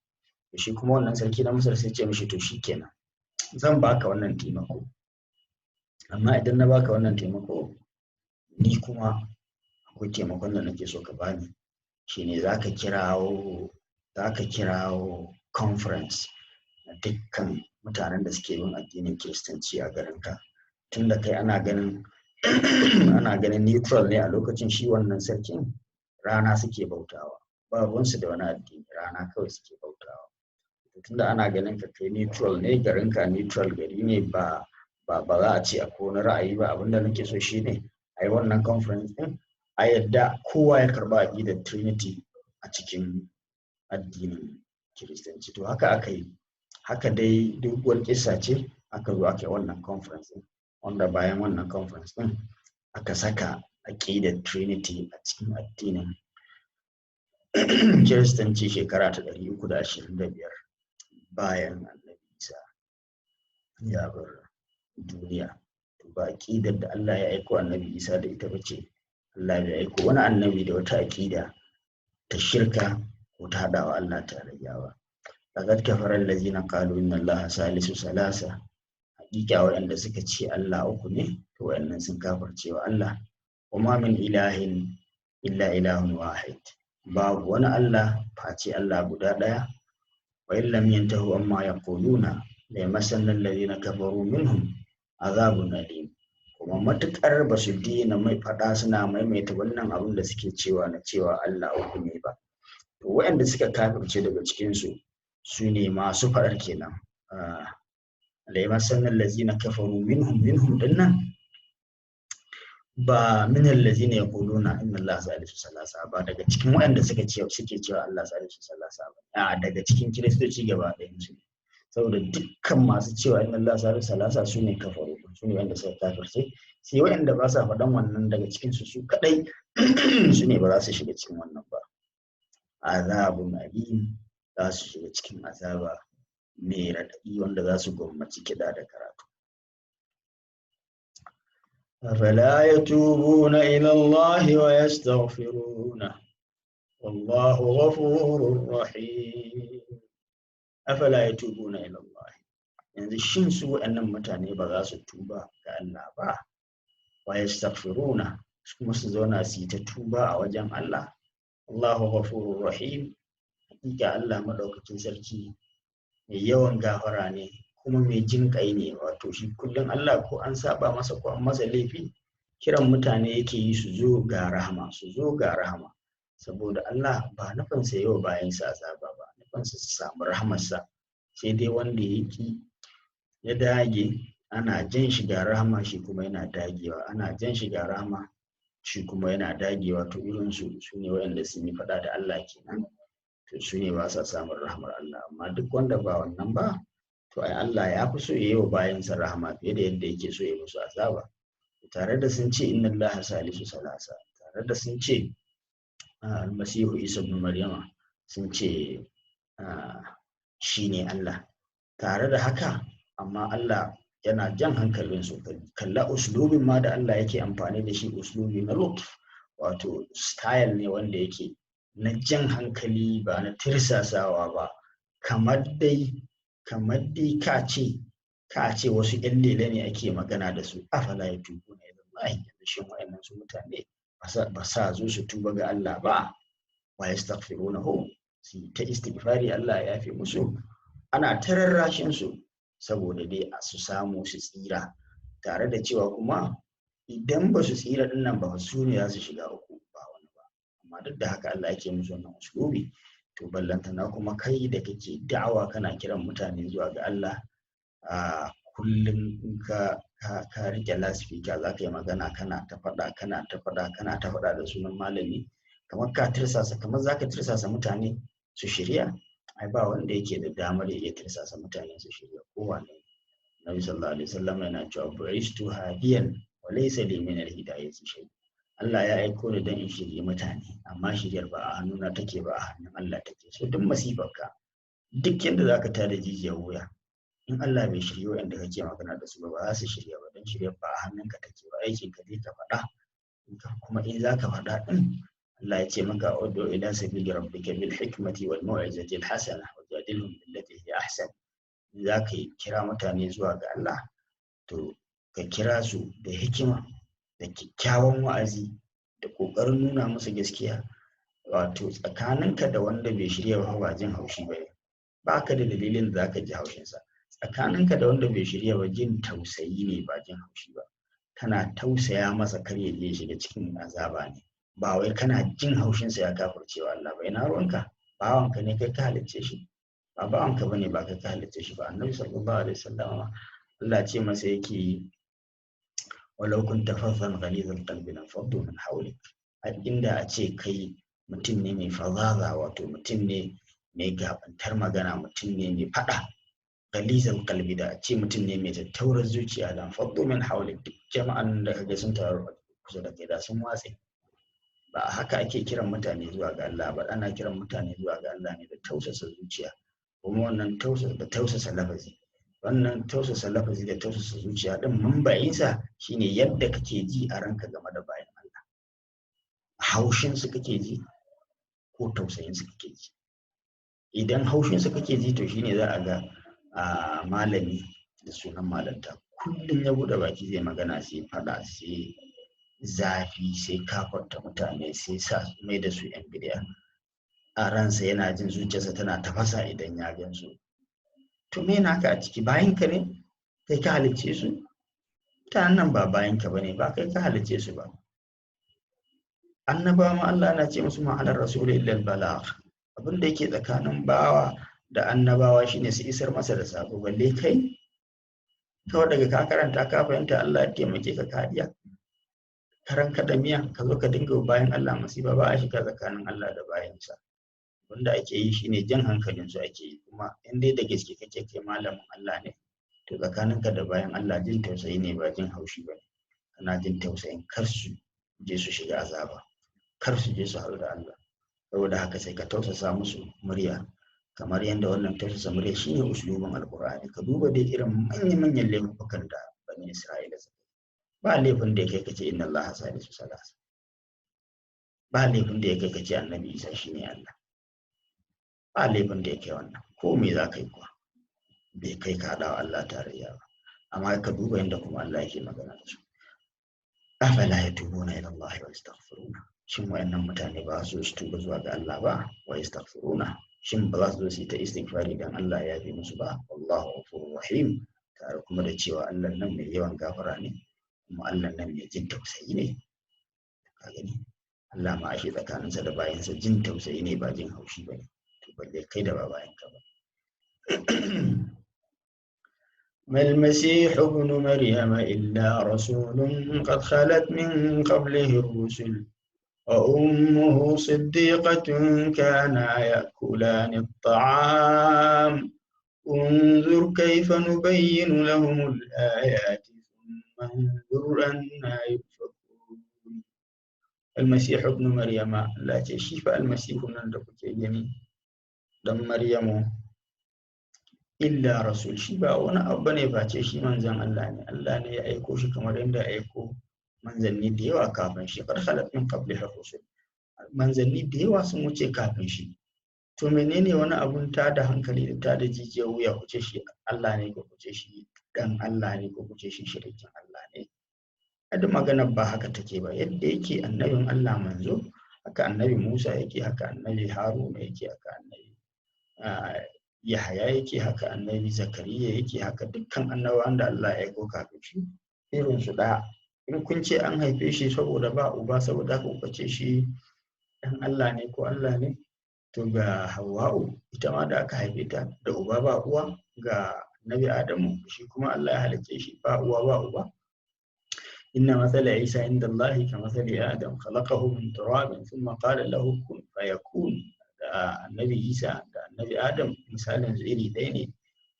Shi kuma wannan sarki na Masar sai ce mishi, "To shi kenan, zan baka wannan taimako, amma idan na baka wannan taimako, ni kuma akwai taimakon da nake so ka bani, shine zaka kirawo conference na dukkan mutanen da suke yin addinin Kiristanci a garinka." Tunda kai ana ganin neutral ne a lokacin, shi wannan sarkin, rana suke bautawa, ba ruwansu da wani addini, rana kawai suke bautawa. Tunda ana ganin ka kai neutral ne, garinka neutral gari ne, ba za a ce akwai wani ra'ayi ba, abinda nake so shine a yi wannan conference din, a yadda kowa ya karba aƙidar Trinity a cikin addinin Kiristanci. To, haka aka yi. Haka dai doguwar kisa ce, aka zo aka yi wannan conference din, wanda bayan wannan conference din aka saka aƙidar Trinity a cikin addinin Kiristanci shekara ta 325 bayan Annabi Isa ya bar duniya. To, ba aƙidar da Allah ya aiko Annabi Isa da ita ba ce. Allah bai aiko wani annabi da wata aƙida ta shirka ko ta haɗawa Allah tarayya ba. لقد كفر الذين قالوا إن الله ثالث ثلاثة. Hakika waɗanda suka ce Allah uku ne, to waɗannan sun kafirce wa Allah. وما من إله إلا إله واحد. Babu wani Allah face Allah guda ɗaya. وإن لم ينتهوا عما يقولون ليمسن الذين كفروا منهم عذاب أليم. Kuma matuƙar ba su daina mai faɗa suna maimaita wannan abin da suke cewa na cewa Allah uku ne ba, to waɗanda suka kafirce daga cikinsu, su ne masu faɗar kenan. ليمسن الذين كفروا منهم. منهم dinnan ba من الذين يقولون إن الله ثالث ثلاثة ba, daga cikin waɗanda suka ce suke cewa Allah ثالث ثلاثة ba, a daga cikin Kiristoci gaba ɗayan su, saboda dukkan masu cewa إن الله ثالث ثلاثة su ne كفروا, su ne wanda suka kafirce. Sai waɗanda ba sa faɗan wannan daga cikin su, su kadai su ne ba za su shiga cikin wannan ba. عذاب أليم, za su shiga cikin azaba mai raɗaɗi wanda za su gwammaci kiɗa da karatu. أفلا يتوبون إلى الله ويستغفرونه والله غفور رحيم. أفلا يتوبون إلى الله, yanzu shin su waɗannan mutane ba za su tuba ga Allah ba, ويستغفرونه, kuma su zauna su yi ta tuba a wajen Allah? الله غفور رحيم. Hakika Allah madaukakin sarki mai yawan gafara ne kuma mai jin kai ne. Wato shi kullum Allah, ko an saba masa ko an masa laifi, kiran mutane yake yi su zo ga rahama, su zo ga rahama, saboda Allah ba nufinsa yau bayansa azaba ba, nufinsa su samu rahamarsa. Sai dai wanda ya ki, ya dage, ana jan shi ga rahama, shi kuma yana dagewa, ana jan shi ga rahama, shi kuma yana dagewa, to irin su su ne waɗanda sun yi faɗa da Allah kenan. To, su ne ba sa samun rahamar Allah. Amma duk wanda ba wannan ba, to ai Allah ya fi so ya yi wa bayansa rahama fiye da yadda yake so ya musu azaba. Tare da sun ce إن الله ثالث ثلاثة, tare da sun ce Almasihu Isa ibn Maryama, sun ce shi ne Allah, tare da haka amma Allah yana jan hankalinsu. Kalla uslubin ma da Allah yake amfani da shi, uslubi na لطف. Wato style ne wanda yake na jan hankali, ba na tirsasawa ba. Kamar dai ka ce wasu 'yan lele ne ake magana da su. Afala yatubuna ilallahi? Yanzu shin wa'annan su mutane ba sa zo su tuba ga Allah ba? Wa yastaghfirunahu, su ta istighfari, Allah ya yafe musu. Ana tararrashin su saboda dai a su samu su tsira, tare da cewa kuma idan ba su tsira din nan ba, su ne za su shiga uku, ba wani ba. Amma duk da haka Allah yake musu wannan uslubi. To ballantana kuma kai da kake da'awa, kana kiran mutane zuwa ga Allah. A kullum in ka rike lasifika za ka yi magana, kana ta faɗa, kana ta faɗa, kana ta faɗa da sunan malami, kamar ka tirsasa, kamar za ka tirsasa mutane su shirya. Ai ba wanda yake da damar ya iya tirsasa mutane su shirya, kowane. Nabi sallallahu alaihi wasallam yana cewa: "Bu'istu hadiyan wa laysa li min al-hidayati shay." Allah ya aiko ni don in shirye mutane, amma shiryar ba a hannuna take ba, a hannun Allah take. So duk masifarka, duk yadda zaka tada jijiyar wuya, in Allah bai shirye wa'anda kake magana da su ba, ba za su shirya ba, don shiryar ba a hannunka take ba. Aikin ka dai ka faɗa. Kuma in za ka faɗa ɗin, Allah ya ce maka: "Ud'u ila sabili rabbika bil hikmati wal mau'izati al hasana wajadilhum billati hi ahsan." Za ka kira mutane zuwa ga Allah, to ka kira su da hikima da kyakkyawan wa'azi da ƙoƙarin nuna musu gaskiya. Wato tsakaninka da wanda bai shirya ba, ba jin haushi ba ne, ba ka da dalilin da za ka ji haushinsa. Tsakaninka da wanda bai shirya ba, jin tausayi ne, ba jin haushi ba. Kana tausaya masa kar ya je shiga cikin azaba ne, ba wai kana jin haushinsa ya kafircewa Allah ba. Ina ruwanka? Bawanka ne? Kai ka halicce shi? Ba bawanka bane, ba kai ka halicce shi ba. Annabi sallallahu alaihi wasallam, Allah ce masa yake yi: "Walau kunta fazzan ghalizal qalbi lanfaddu min hawlik." Inda a ce kai mutum ne mai fazaza, wato mutum ne mai gabantar magana, mutum ne mai fada, ghalizal qalbi, da a ce mutum ne mai tattaurar zuciya, lanfaddu min hawlik, duk jama'an da kaga sun taru kusa da kai da sun watse. Ba haka ake kiran mutane zuwa ga Allah ba. Ana kiran mutane zuwa ga Allah ne da tausasa zuciya, kuma wannan tausasa da tausasa lafazi. Wannan tausasa lafazi da tausasa zuciya din, mambayinsa shine yadda kake ji a ranka game da bayan Allah. Haushin su kake ji ko tausayin su kake ji? Idan haushin su kake ji, to shine za a ga a malami da sunan malanta, kullum ya bude baki zai magana, sai fada, sai zafi, sai kafarta mutane, sai sa mai da su yan bidiya. A ransa yana jin zuciyarsa tana tafasa idan ya gan su. To me naka a ciki? Bayan ka ne? Kai ka halicce su? Mutanen nan ba bayan ka bane ba, kai ka halicce su ba. Annabawa ma Allah na ce musu: "Ma alar rasul illa al balagh." Abin da yake tsakanin bawa da annabawa shine su isar masa da sako. Balle kai, kawai daga ka karanta, ka fahimta, Allah ya taimake ka, ka iya karan kaɗa miya, ka zo ka dinga bayan Allah masifa. Ba a shiga tsakanin Allah da bayansa. Wanda ake yi shine jan hankalin su ake yi. Kuma in dai da gaske kake kai malamin Allah ne, to tsakaninka da bayan Allah jin tausayi ne, ba jin haushi ba ne. Kana jin tausayin kar su je su shiga azaba, kar su je su haɗu da Allah. Saboda haka sai ka tausasa musu murya, kamar yadda wannan tausasa murya shine uslubin Alƙur'ani. Ka duba dai irin manya-manyan laifukan da Bani Isra'ila suka. Ba laifin da ya kai kace "Inna Allaha salisu salasa". Ba laifin da ya kai kace Annabi Isa shine Allah. Ba laifin da ya kai wannan. Ko me za ka yi kuwa, bai kai ka haɗa wa Allah tarayya ba. Amma ka duba yadda kuma Allah yake magana da su: "Afala yatubuna ila Allah wa yastaghfiruna?" Shin wayannan mutane ba su su tuba zuwa ga Allah ba? "Wa yastaghfiruna", shin ba za su zo su yi ta istighfari dan Allah ya yafe musu ba? "Wallahu ghafurur rahim", tare kuma da cewa Allah nan mai yawan gafara ne, kuma Allah nan mai jin tausayi ne. Ka gani, Allah ma ashe tsakaninsa da bayansa jin tausayi ne, ba jin haushi ba ne. To balle kai da ba bayanka ba. ما المسيح ابن مريم إلا رسول قد خلت من قبله الرسل وأمه صديقة كانا يأكلان الطعام انظر كيف نبين لهم الآيات ثم انظر أنى يؤفكون. المسيح ابن مريم، Allah ce shi fa almasihu nan da kuke gani, dan Maryamu, illa rasul, shi ba wani abu bane face shi manzon Allah ne. Allah ne ya aiko shi kamar yadda ya aiko manzanni kafin shi. Manzanni da yawa kafin shi, qad khalat min qablihi rusul, manzanni da yawa sun wuce kafin shi. To menene wani abun ta da hankali da ta da jijiyar wuya, kuce shi Allah ne, ko kuce shi dan Allah ne, ko kuce shi shirikin Allah ne? Duk maganar ba haka take ba. Yadda yake annabin Allah manzo, haka annabi Musa yake, haka annabi Haruna yake, haka annabi Yahaya yake, haka annabi Zakariya yake, haka dukkan annabawan da Allah ya aiko kafin shi irin su ɗaya. In kun ce an haife shi saboda ba uba, saboda haka kuka ce shi dan Allah ne ko Allah ne, to ga Hawwa'u ita ma da aka haife ta da uba ba uwa, ga Nabi Adamu shi kuma Allah ya halicce shi ba uwa ba uba. Inna mathala Isa inda Allah ka mathali Adam khalaqahu min turabin thumma qala lahu kun fayakun. Da Annabi Isa da Annabi Adam misalin su iri ɗaya ne.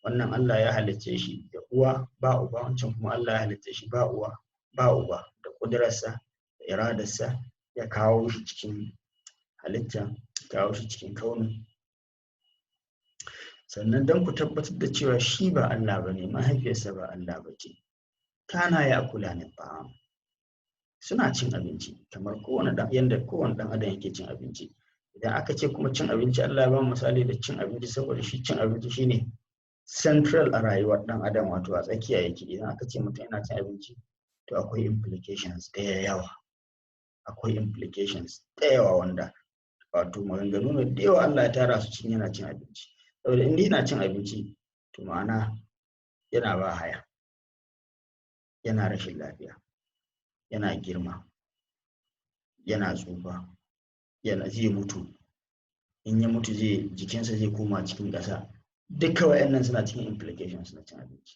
Wannan Allah ya halicce shi da uwa ba uba, wancan kuma Allah ya halicce shi ba uwa ba uba, da ƙudurarsa da iradarsa ya kawo shi cikin halitta, kawo shi cikin kaunin. Sannan don ku tabbatar da cewa shi ba Allah ba ne, mahaifiyarsa ba Allah ba ce. Kana ya kula ne ba, suna cin abinci kamar kowane dan, yanda kowane dan adam yake cin abinci. Idan aka ce kuma cin abinci, Allah ya ba mu misali da cin abinci saboda shi cin abinci shine central a rayuwar dan adam, wato a tsakiya yake. Idan aka ce mutum yana cin abinci, to akwai implications da yawa, akwai implications da yawa wanda wato maganganu ne da yawa Allah ya tara su cikin yana cin abinci. Saboda in yana cin abinci, to ma'ana yana ba haya, yana rashin lafiya, yana girma, yana tsufa, yana zai mutu. In ya mutu, zai jikinsa zai koma cikin ƙasa. Duka wayannan suna cikin implications na cin abinci.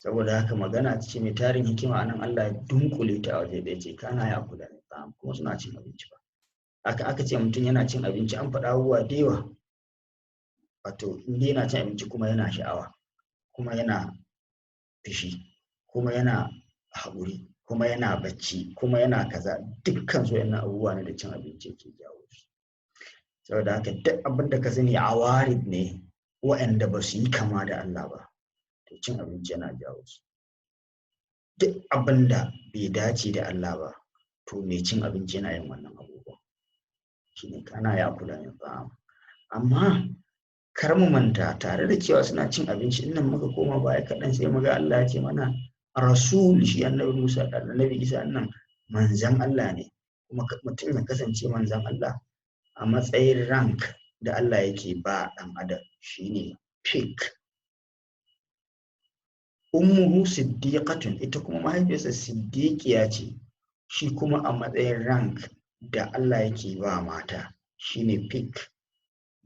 Saboda haka magana ce mai tarin hikima anan Allah ya dunkule ta a waje da ce kana ya kula ne, kuma suna cin abinci ba. Aka ce mutum yana cin abinci, an faɗa abubuwa da yawa. Wato in dai yana cin abinci, kuma yana sha'awa, kuma yana fushi, kuma yana haƙuri, kuma yana bacci, kuma yana kaza, dukkan su wayannan abubuwa ne da cin abinci yake jawo su. Saboda haka duk abin da ka sani awarid ne waɗanda ba su yi kama da Allah ba, to cin abinci yana jawo su. Duk abin da bai dace da Allah ba, to mai cin abinci yana yin wannan abubuwan. Shine kana ya kula ne ba. Amma kar mu manta, tare da cewa suna cin abinci nan, muka koma baya kaɗan sai muga Allah ya ce mana rasul, shi annabi Musa da annabi Isa nan manzan Allah ne. Kuma mutum ya kasance manzan Allah a matsayin rank da Allah yake ba ɗan adam shine peak. Ummuhu siddiqatun, ita kuma mahaifiyarsa siddiqiya ce, shi kuma a matsayin rank da Allah yake ba mata shine peak,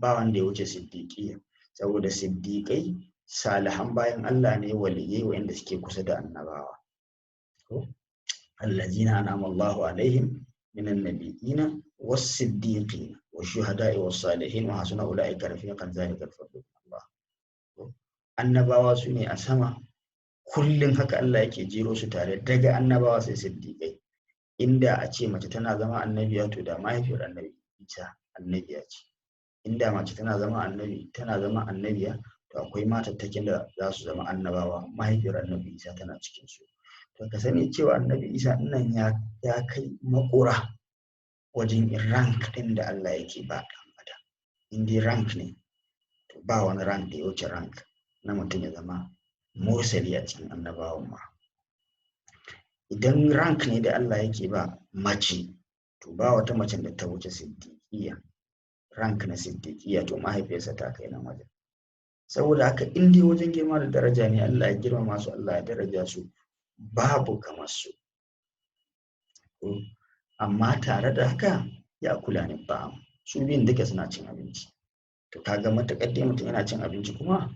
ba wanda ya wuce siddiqiya. Saboda siddiqai salihan bayan Allah ne, waliyai wa'inda suke kusa da annabawa. Allazina an'ama Allahu alaihim minan nabiyina was-siddiqina wash-shuhada'i was-salihin wa hasuna ulaika rafiqan, zalika al-fadlu min Allah. Annabawa su ne a sama kullum, haka Allah yake jero su tare, daga annabawa sai siddiqai. Inda a ce mace tana zama annabiya, to da mahaifiyar annabi Isa annabiya ce. Inda mace tana zama annabi, tana zama annabiya, to akwai matattakin da za su zama annabawa, mahaifiyar annabi Isa tana cikin su. To ka sani cewa annabi Isa nan ya kai makura wajen rank din da Allah yake ba ɗan adam. In dai rank ne, to ba wani rank da ya wuce rank na mutum ya zama mursali a cikin annabawan ma. Idan rank ne da Allah yake ba mace, to ba wata macen da ta wuce siddiqiya, rank na siddiqiya, to mahaifiyarsa ta kai nan wajen. Saboda haka in dai wajen girma da daraja ne, Allah ya girmama su, Allah ya daraja su, babu kamar su. Amma tare da haka ya kula ne ba, su biyun duka suna cin abinci. To kaga matuƙar dai mutum yana cin abinci kuma,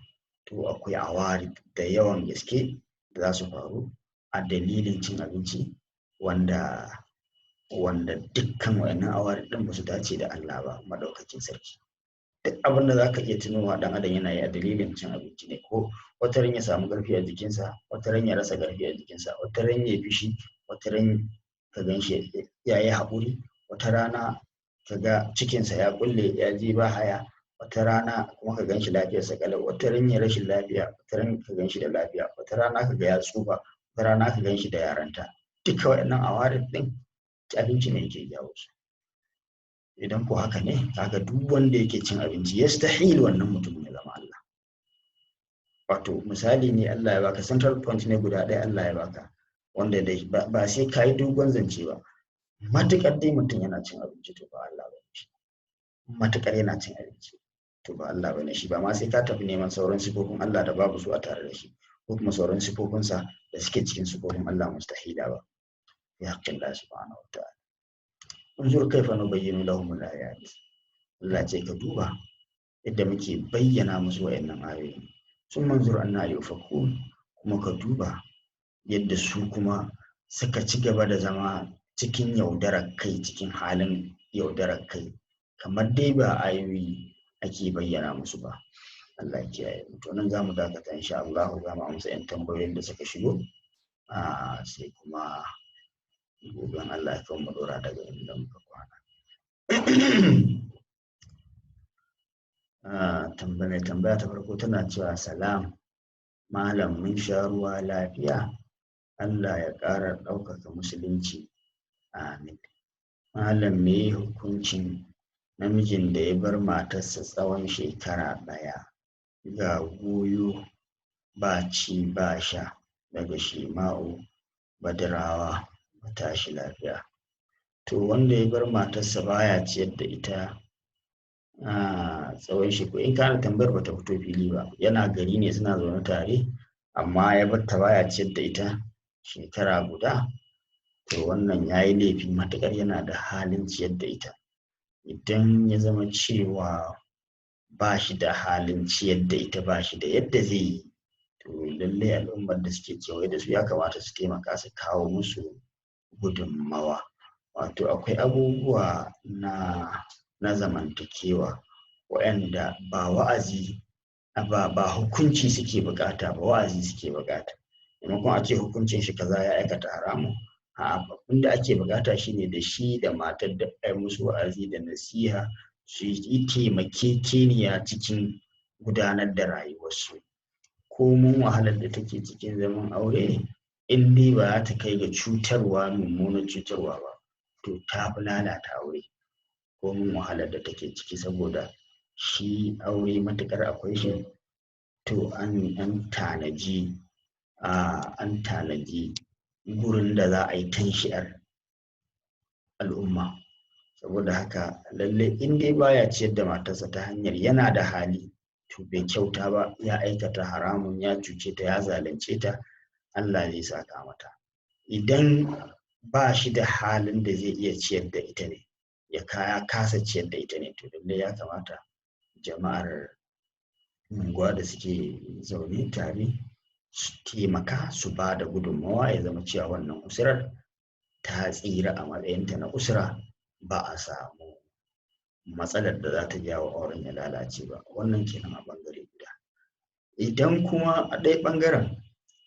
to akwai awari da yawan gaske da za su faru a dalilin cin abinci, wanda dukkan wayannan awari din ba su dace da Allah ba madaukakin sarki. Duk abin da zaka iya tunowa dan adam yana yi a dalilin cin abinci ne, ko wata ran ya samu ƙarfi a jikinsa, wata ran ya rasa ƙarfi a jikinsa, wata ran ya fishi, wata ran ka gan shi ya yi haƙuri, wata rana ka ga cikinsa ya kulle ya je ba haya, wata rana kuma ka gan shi lafiyarsa kalau, wata ran ya rashin lafiya, wata ran ka gan shi da lafiya, wata rana ka ga ya tsufa, wata rana ka gan shi da yaranta. Duka waɗannan awarid ɗin abinci ne yake jawo su. Idan ko haka ne, kaga duk wanda yake cin abinci, yastahil wannan mutumin ya zama Allah. Wato misali ne Allah ya baka, central point ne guda ɗaya Allah ya baka, wanda dai ba sai ka yi dogon zance ba. Matuƙar dai mutum yana cin abinci, to ba Allah bane shi. Matuƙar yana cin abinci, to ba Allah bane shi. Ba ma sai ka tafi neman sauran sifofin Allah da babu su a tare da shi, ko kuma sauran sifofinsa da suke cikin sifofin Allah mustahila ba fi haqqin Allah subhanahu wa ta'ala. Unzur kaifa nubayyinu lahum al-ayat. Allah ce ka duba yadda muke bayyana musu wayannan ayoyi. Sun manzur anna yufakun, kuma ka duba yadda su kuma suka ci gaba da zama cikin yaudarar kai, cikin halin yaudarar kai, kamar dai ba ayoyi ake bayyana musu ba. Allah ya kiyaye mu. To, nan zamu dakata insha Allah, za mu amsa yan tambayoyin da suka shigo, sai kuma gobe Allah ya kawo mu dora daga inda muka kwana. Tambaya tambaya ta farko tana cewa, "Salam malam, mun sha ruwa lafiya. Allah ya ƙara ɗaukaka musulunci, amin. Malam, me hukuncin namijin da ya bar matarsa tsawon shekara ɗaya, ga goyo, ba ci ba sha?" Daga Shema'u Badarawa. Tashi lafiya. To, wanda ya bar matarsa baya ciyar da ita a tsawon shekaru, in kana tambayar bata fito fili ba, yana gari ne suna zaune tare amma ya bar ta baya ciyar da ita shekara guda, to wannan ya yi laifi matuƙar yana da halin ciyar da ita. Idan ya zama cewa ba shi da halin ciyar da ita, ba shi da yadda zai yi, to lallai al'ummar da suke kewaye da su ya kamata su taimaka su kawo musu gudunmawa. Wato akwai abubuwa na zamantakewa waɗanda ba wa'azi ba hukunci suke buƙata ba, wa'azi suke buƙata. Maimakon a ce hukuncin shi kaza, ya aikata haramun, a'a, abin da ake buƙata shine da shi da matar da ai musu wa'azi da nasiha, su yi taimakekeniya cikin gudanar da rayuwarsu. Ko mun wahalar da take cikin zaman aure, in dai ba za ta kai ga cutarwa, mummunan cutarwa ba, to ta fi lalata aure, ko mun wahalar da take ciki. Saboda shi aure matuƙar akwai shi, to an tanaji gurin da za a yi tanshi'ar al'umma. Saboda haka lalle in dai baya ciyar da matarsa ta hanyar yana da hali, to bai kyauta ba, ya aikata haramun, ya cuce ta, ya zalunce ta, Allah zai saka mata. Idan ba shi da halin da zai iya ciyar da ita ne, ya kaya kasa ciyar da ita ne, to lalle ya kamata jama'ar unguwa da suke zaune tare su taimaka su ba da gudunmawa, ya zama cewa wannan usurar ta tsira a matsayinta na usura, ba a samu matsalar da za ta jawo auren ya lalace ba. Wannan kenan a bangare guda. Idan kuma a ɗaya ɓangaren,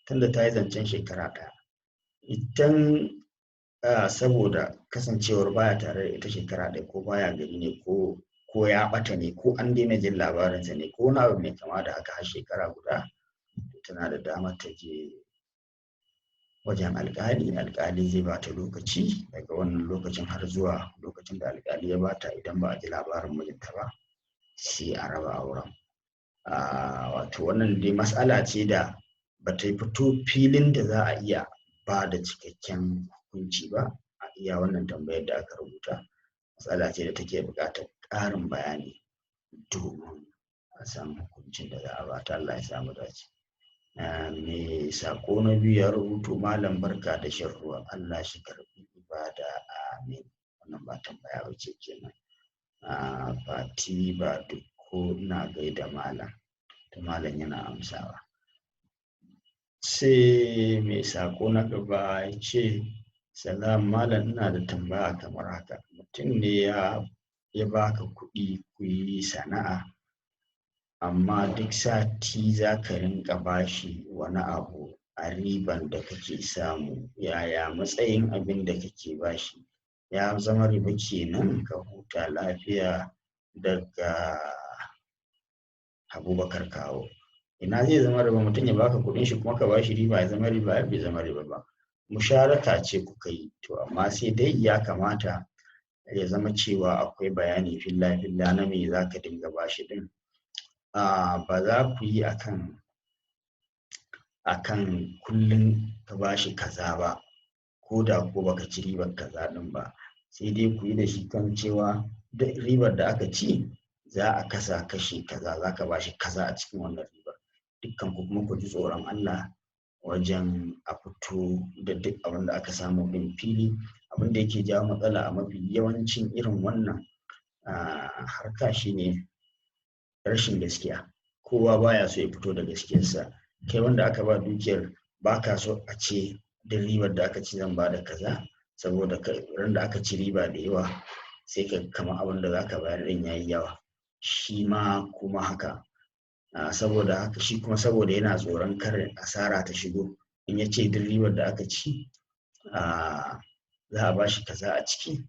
tunda ta yi zancen shekara ɗaya, idan saboda kasancewar baya tare da ita shekara ɗaya, ko baya gari ne, ko ya ɓata ne, ko an daina jin labarinsa ne, ko wani abu mai kama da haka har shekara guda, tana da damar ta je wajen alƙali. Alƙali zai bata lokaci daga wannan lokacin har zuwa lokacin da alƙali ya bata. Idan ba a ji labarin mijinta ba, sai a raba auren. Wato wannan dai mas'ala ce da ba ta fito filin da za a iya ba da cikakken hukunci ba a iya wannan tambayar da aka rubuta. Matsala ce da take buƙatar ƙarin bayani domin a san hukuncin da za a bata. Allah ya samu dace. Mai sako na biyu ya rubuto, "Malam, barka da shan ruwa, Allah shi karbi ibada, amin." Wannan ba tambaya ba ce kenan. Fati ba duk ko ina gaida malam, to malam yana amsawa. Sai mai sako na gaba ya ce, "Salam malam, ina da tambaya kamar haka. Mutum ne ya baka kuɗi ku yi sana'a, amma duk sati za ka rinƙa bashi wani abu a riban da kake samu. Yaya matsayin abin da kake bashi? Ya zama riba kenan? Ka huta lafiya." Daga Abubakar Kawo. Ina zai zama riba? Mutum ya baka kuɗin shi kuma ka bashi riba, ya zama riba? Bai zama riba ba. Musharaka ce kuka yi, to amma sai dai ya kamata ya zama cewa akwai bayani filla-filla na me za ka dinga bashi ɗin. Ba za ku yi akan kullum ka bashi kaza ba, ko da ko baka ci ribar kaza ɗin ba. Sai dai ku yi da shi kan cewa duk ribar da aka ci za a kasa kashi kaza, za ka bashi kaza a cikin wannan ribar. Dukkan ku kuma ku ji tsoron Allah wajen a fito da duk abin da aka samu ɗin fili. Abin da yake jawo matsala a mafi yawancin irin wannan harka shine rashin gaskiya. Kowa baya so ya fito da gaskiyarsa. Kai wanda aka ba dukiyar, baka so a ce duk ribar da aka ci zan ba da kaza, saboda ran da aka ci riba da yawa sai ka kama abin da zaka bayar din yayi yawa. Shi ma kuma haka, saboda haka shi kuma saboda yana tsoron kar asara ta shigo, in ya ce duk ribar da aka ci za a ba shi kaza a ciki,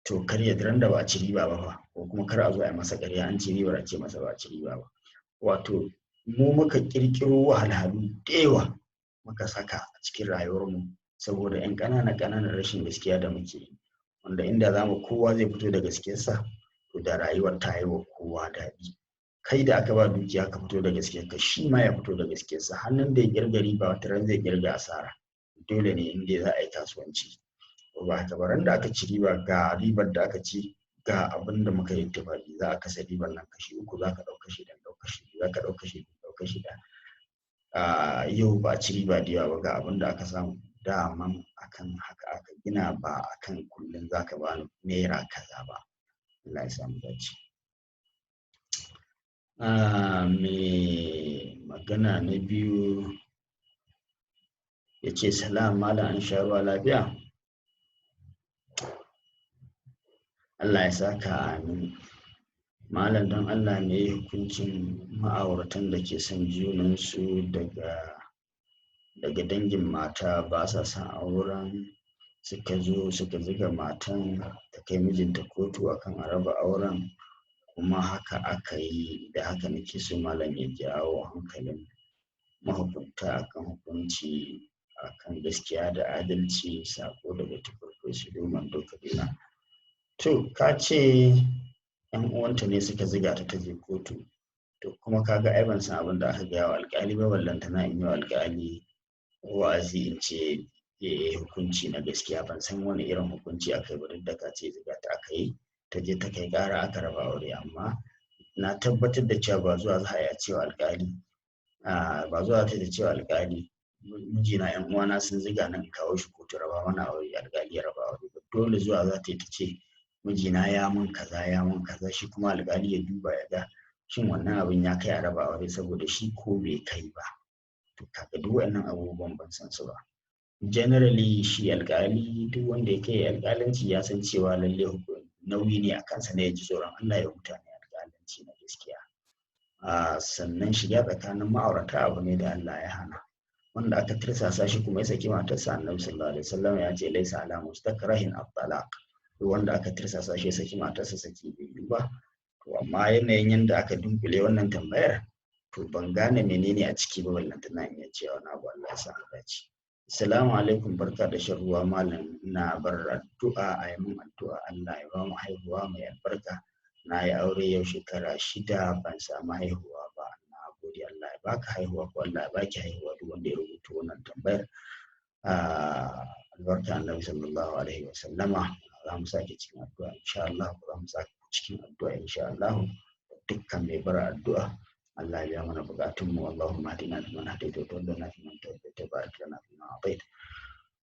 to kar ya ran da ba a ci riba ba fa, ko kuma kar a zo a yi masa ƙarya, an ci ribar a ce masa ba a ci riba ba. Wato mu muka ƙirƙiro wahalhalu da yawa muka saka a cikin rayuwarmu saboda 'yan ƙanana ƙananan rashin gaskiya da muke yi, wanda inda za mu kowa zai fito da gaskiyarsa, to da rayuwar ta yi wa kowa daɗi. Kai da aka ba dukiya ka fito da gaskiyarka, shi ma ya fito da gaskiyarsa. Hannun da ya ƙirga riba wata ran zai ƙirga asara. Dole ne in dai za a yi kasuwanci, ko ba haka ba? Ran da aka ci riba, ga ribar da aka ci, ga abin da muka yi ittifaqi, za a kasa ribar nan kashi uku, za ka ɗau kashi ɗaya, ɗau kashi biyu, za ka ɗau kashi biyu, ɗau kashi ɗaya. Yau ba a ci riba da yawa ba, ga abin da aka samu. Daman akan haka aka gina, ba akan kullum za ka bani naira kaza ba. Allah ya samu dace. Mai magana na biyu ya ce, salam malam, an sha ruwa lafiya? Allah ya saka, amin. Malam, don Allah ne hukuncin ma'auratan da ke son junansu daga dangin mata ba sa son auren, suka zo suka ziga matan ta kai mijinta kotu akan a raba auren, kuma haka aka yi? Da haka nake so malam ya jawo hankalin mahukunta akan hukunci akan gaskiya da adalci. Sako daga Tukur Suleiman Kaduna. To, ka ce yan uwanta ne suka ziga ta je kotu, to kuma kaga ai ban san abin da aka gaya wa alƙali ba, ballantana in yi wa alƙali wa'azi in ce ya hukunci na gaskiya. Ban san wani irin hukunci aka yi ba, duk da ka ce ziga ta aka yi ta je ta kai ƙara aka raba aure. Amma na tabbatar da cewa ba zuwa za a yi cewa alƙali, ba zuwa ta da cewa alƙali mijina yan uwana sun ziga nan kawo shi kotu, raba mana aure, alƙali ya raba aure. Dole zuwa za ta yi ta ce mijina ya mun kaza, ya mun kaza, shi kuma alƙali ya duba ya ga shin wannan abin ya kai a raba aure saboda shi ko bai kai ba. To kaga duk waɗannan abubuwan ban san su ba. Generally shi alƙali, duk wanda ya kai alƙalanci ya san cewa lalle nauyi ne a kansa ne ya ji tsoron Allah ya mutane alƙalanci na gaskiya. Sannan shiga tsakanin ma'aurata abu ne da Allah ya hana. Wanda aka tirsasa shi kuma ya saki matarsa, Annabi sallallahu alaihi wasallam ya ce laisa ala mustakrahin at-talaq. Wanda aka tirsasa shi ya saki matarsa, saki bai yi ba. To amma yanayin yanda aka dunkule wannan tambayar, to ban gane menene a ciki ba, ballantana in iya cewa wani abu. Allah ya sa mu dace. Assalamu alaikum, barka da shan ruwa malam, ina bar addu'a, a yi min addu'a Allah ya ba mu haihuwa mai albarka. Na yi aure yau shekara 6 ban samu haihuwa ba. Na gode, Allah ya baka haihuwa ko Allah ya baki haihuwa, duk wanda ya rubuta wannan tambayar. Albarka Annabi sallallahu alaihi wa sallama. Za mu sake cikin addu'a insha Allah, za mu sake cikin addu'a insha Allah. Dukkan mai bara addu'a, Allah ya biya mana bukatunmu. Allahumma hadina fi man hadayta wa tawallana fi man tawallayta wa barik lana fi ma a'tayta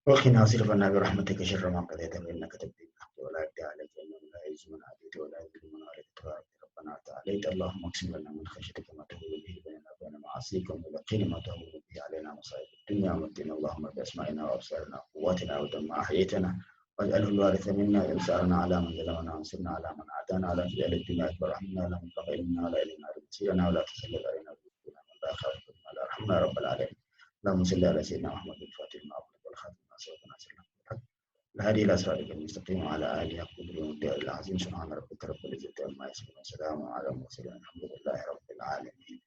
wa qina wasrif 'anna bi rahmatika sharra ma qadayta fa innaka taqdi bil haqqi wa la yuqda 'alayka innahu la yu'izzu man 'adayta wa la yudhillu man walayta tabarakta rabbana wa ta'alayta. Allahumma aqsim lana min khashyatika ma tahulu bihi bainana wa bain ma'asika wa min yaqini ma tahulu bihi 'alayna masa'ib ad-dunya wa mattina Allahumma bi asma'ina wa absarina wa quwwatina wa ma ahyaytana واجعله الوارث منا، وانصرنا على من ظلمنا، وانصرنا على من عادانا، ولا تجعل الدنيا اكبر همنا ولا مبلغ علمنا، ولا الى النار مصيرنا، ولا تسلط علينا بذنوبنا من لا يخافك ولا يرحمنا يا رب العالمين. اللهم صل على سيدنا محمد الفاتح لما أغلق والخاتم لما سبق ناصر الحق الهادي الى صراطك المستقيم وعلى اله حق قدره ومقداره العظيم. سبحان ربك رب العزه عما يصفون وسلام على المرسلين، الحمد لله رب العالمين.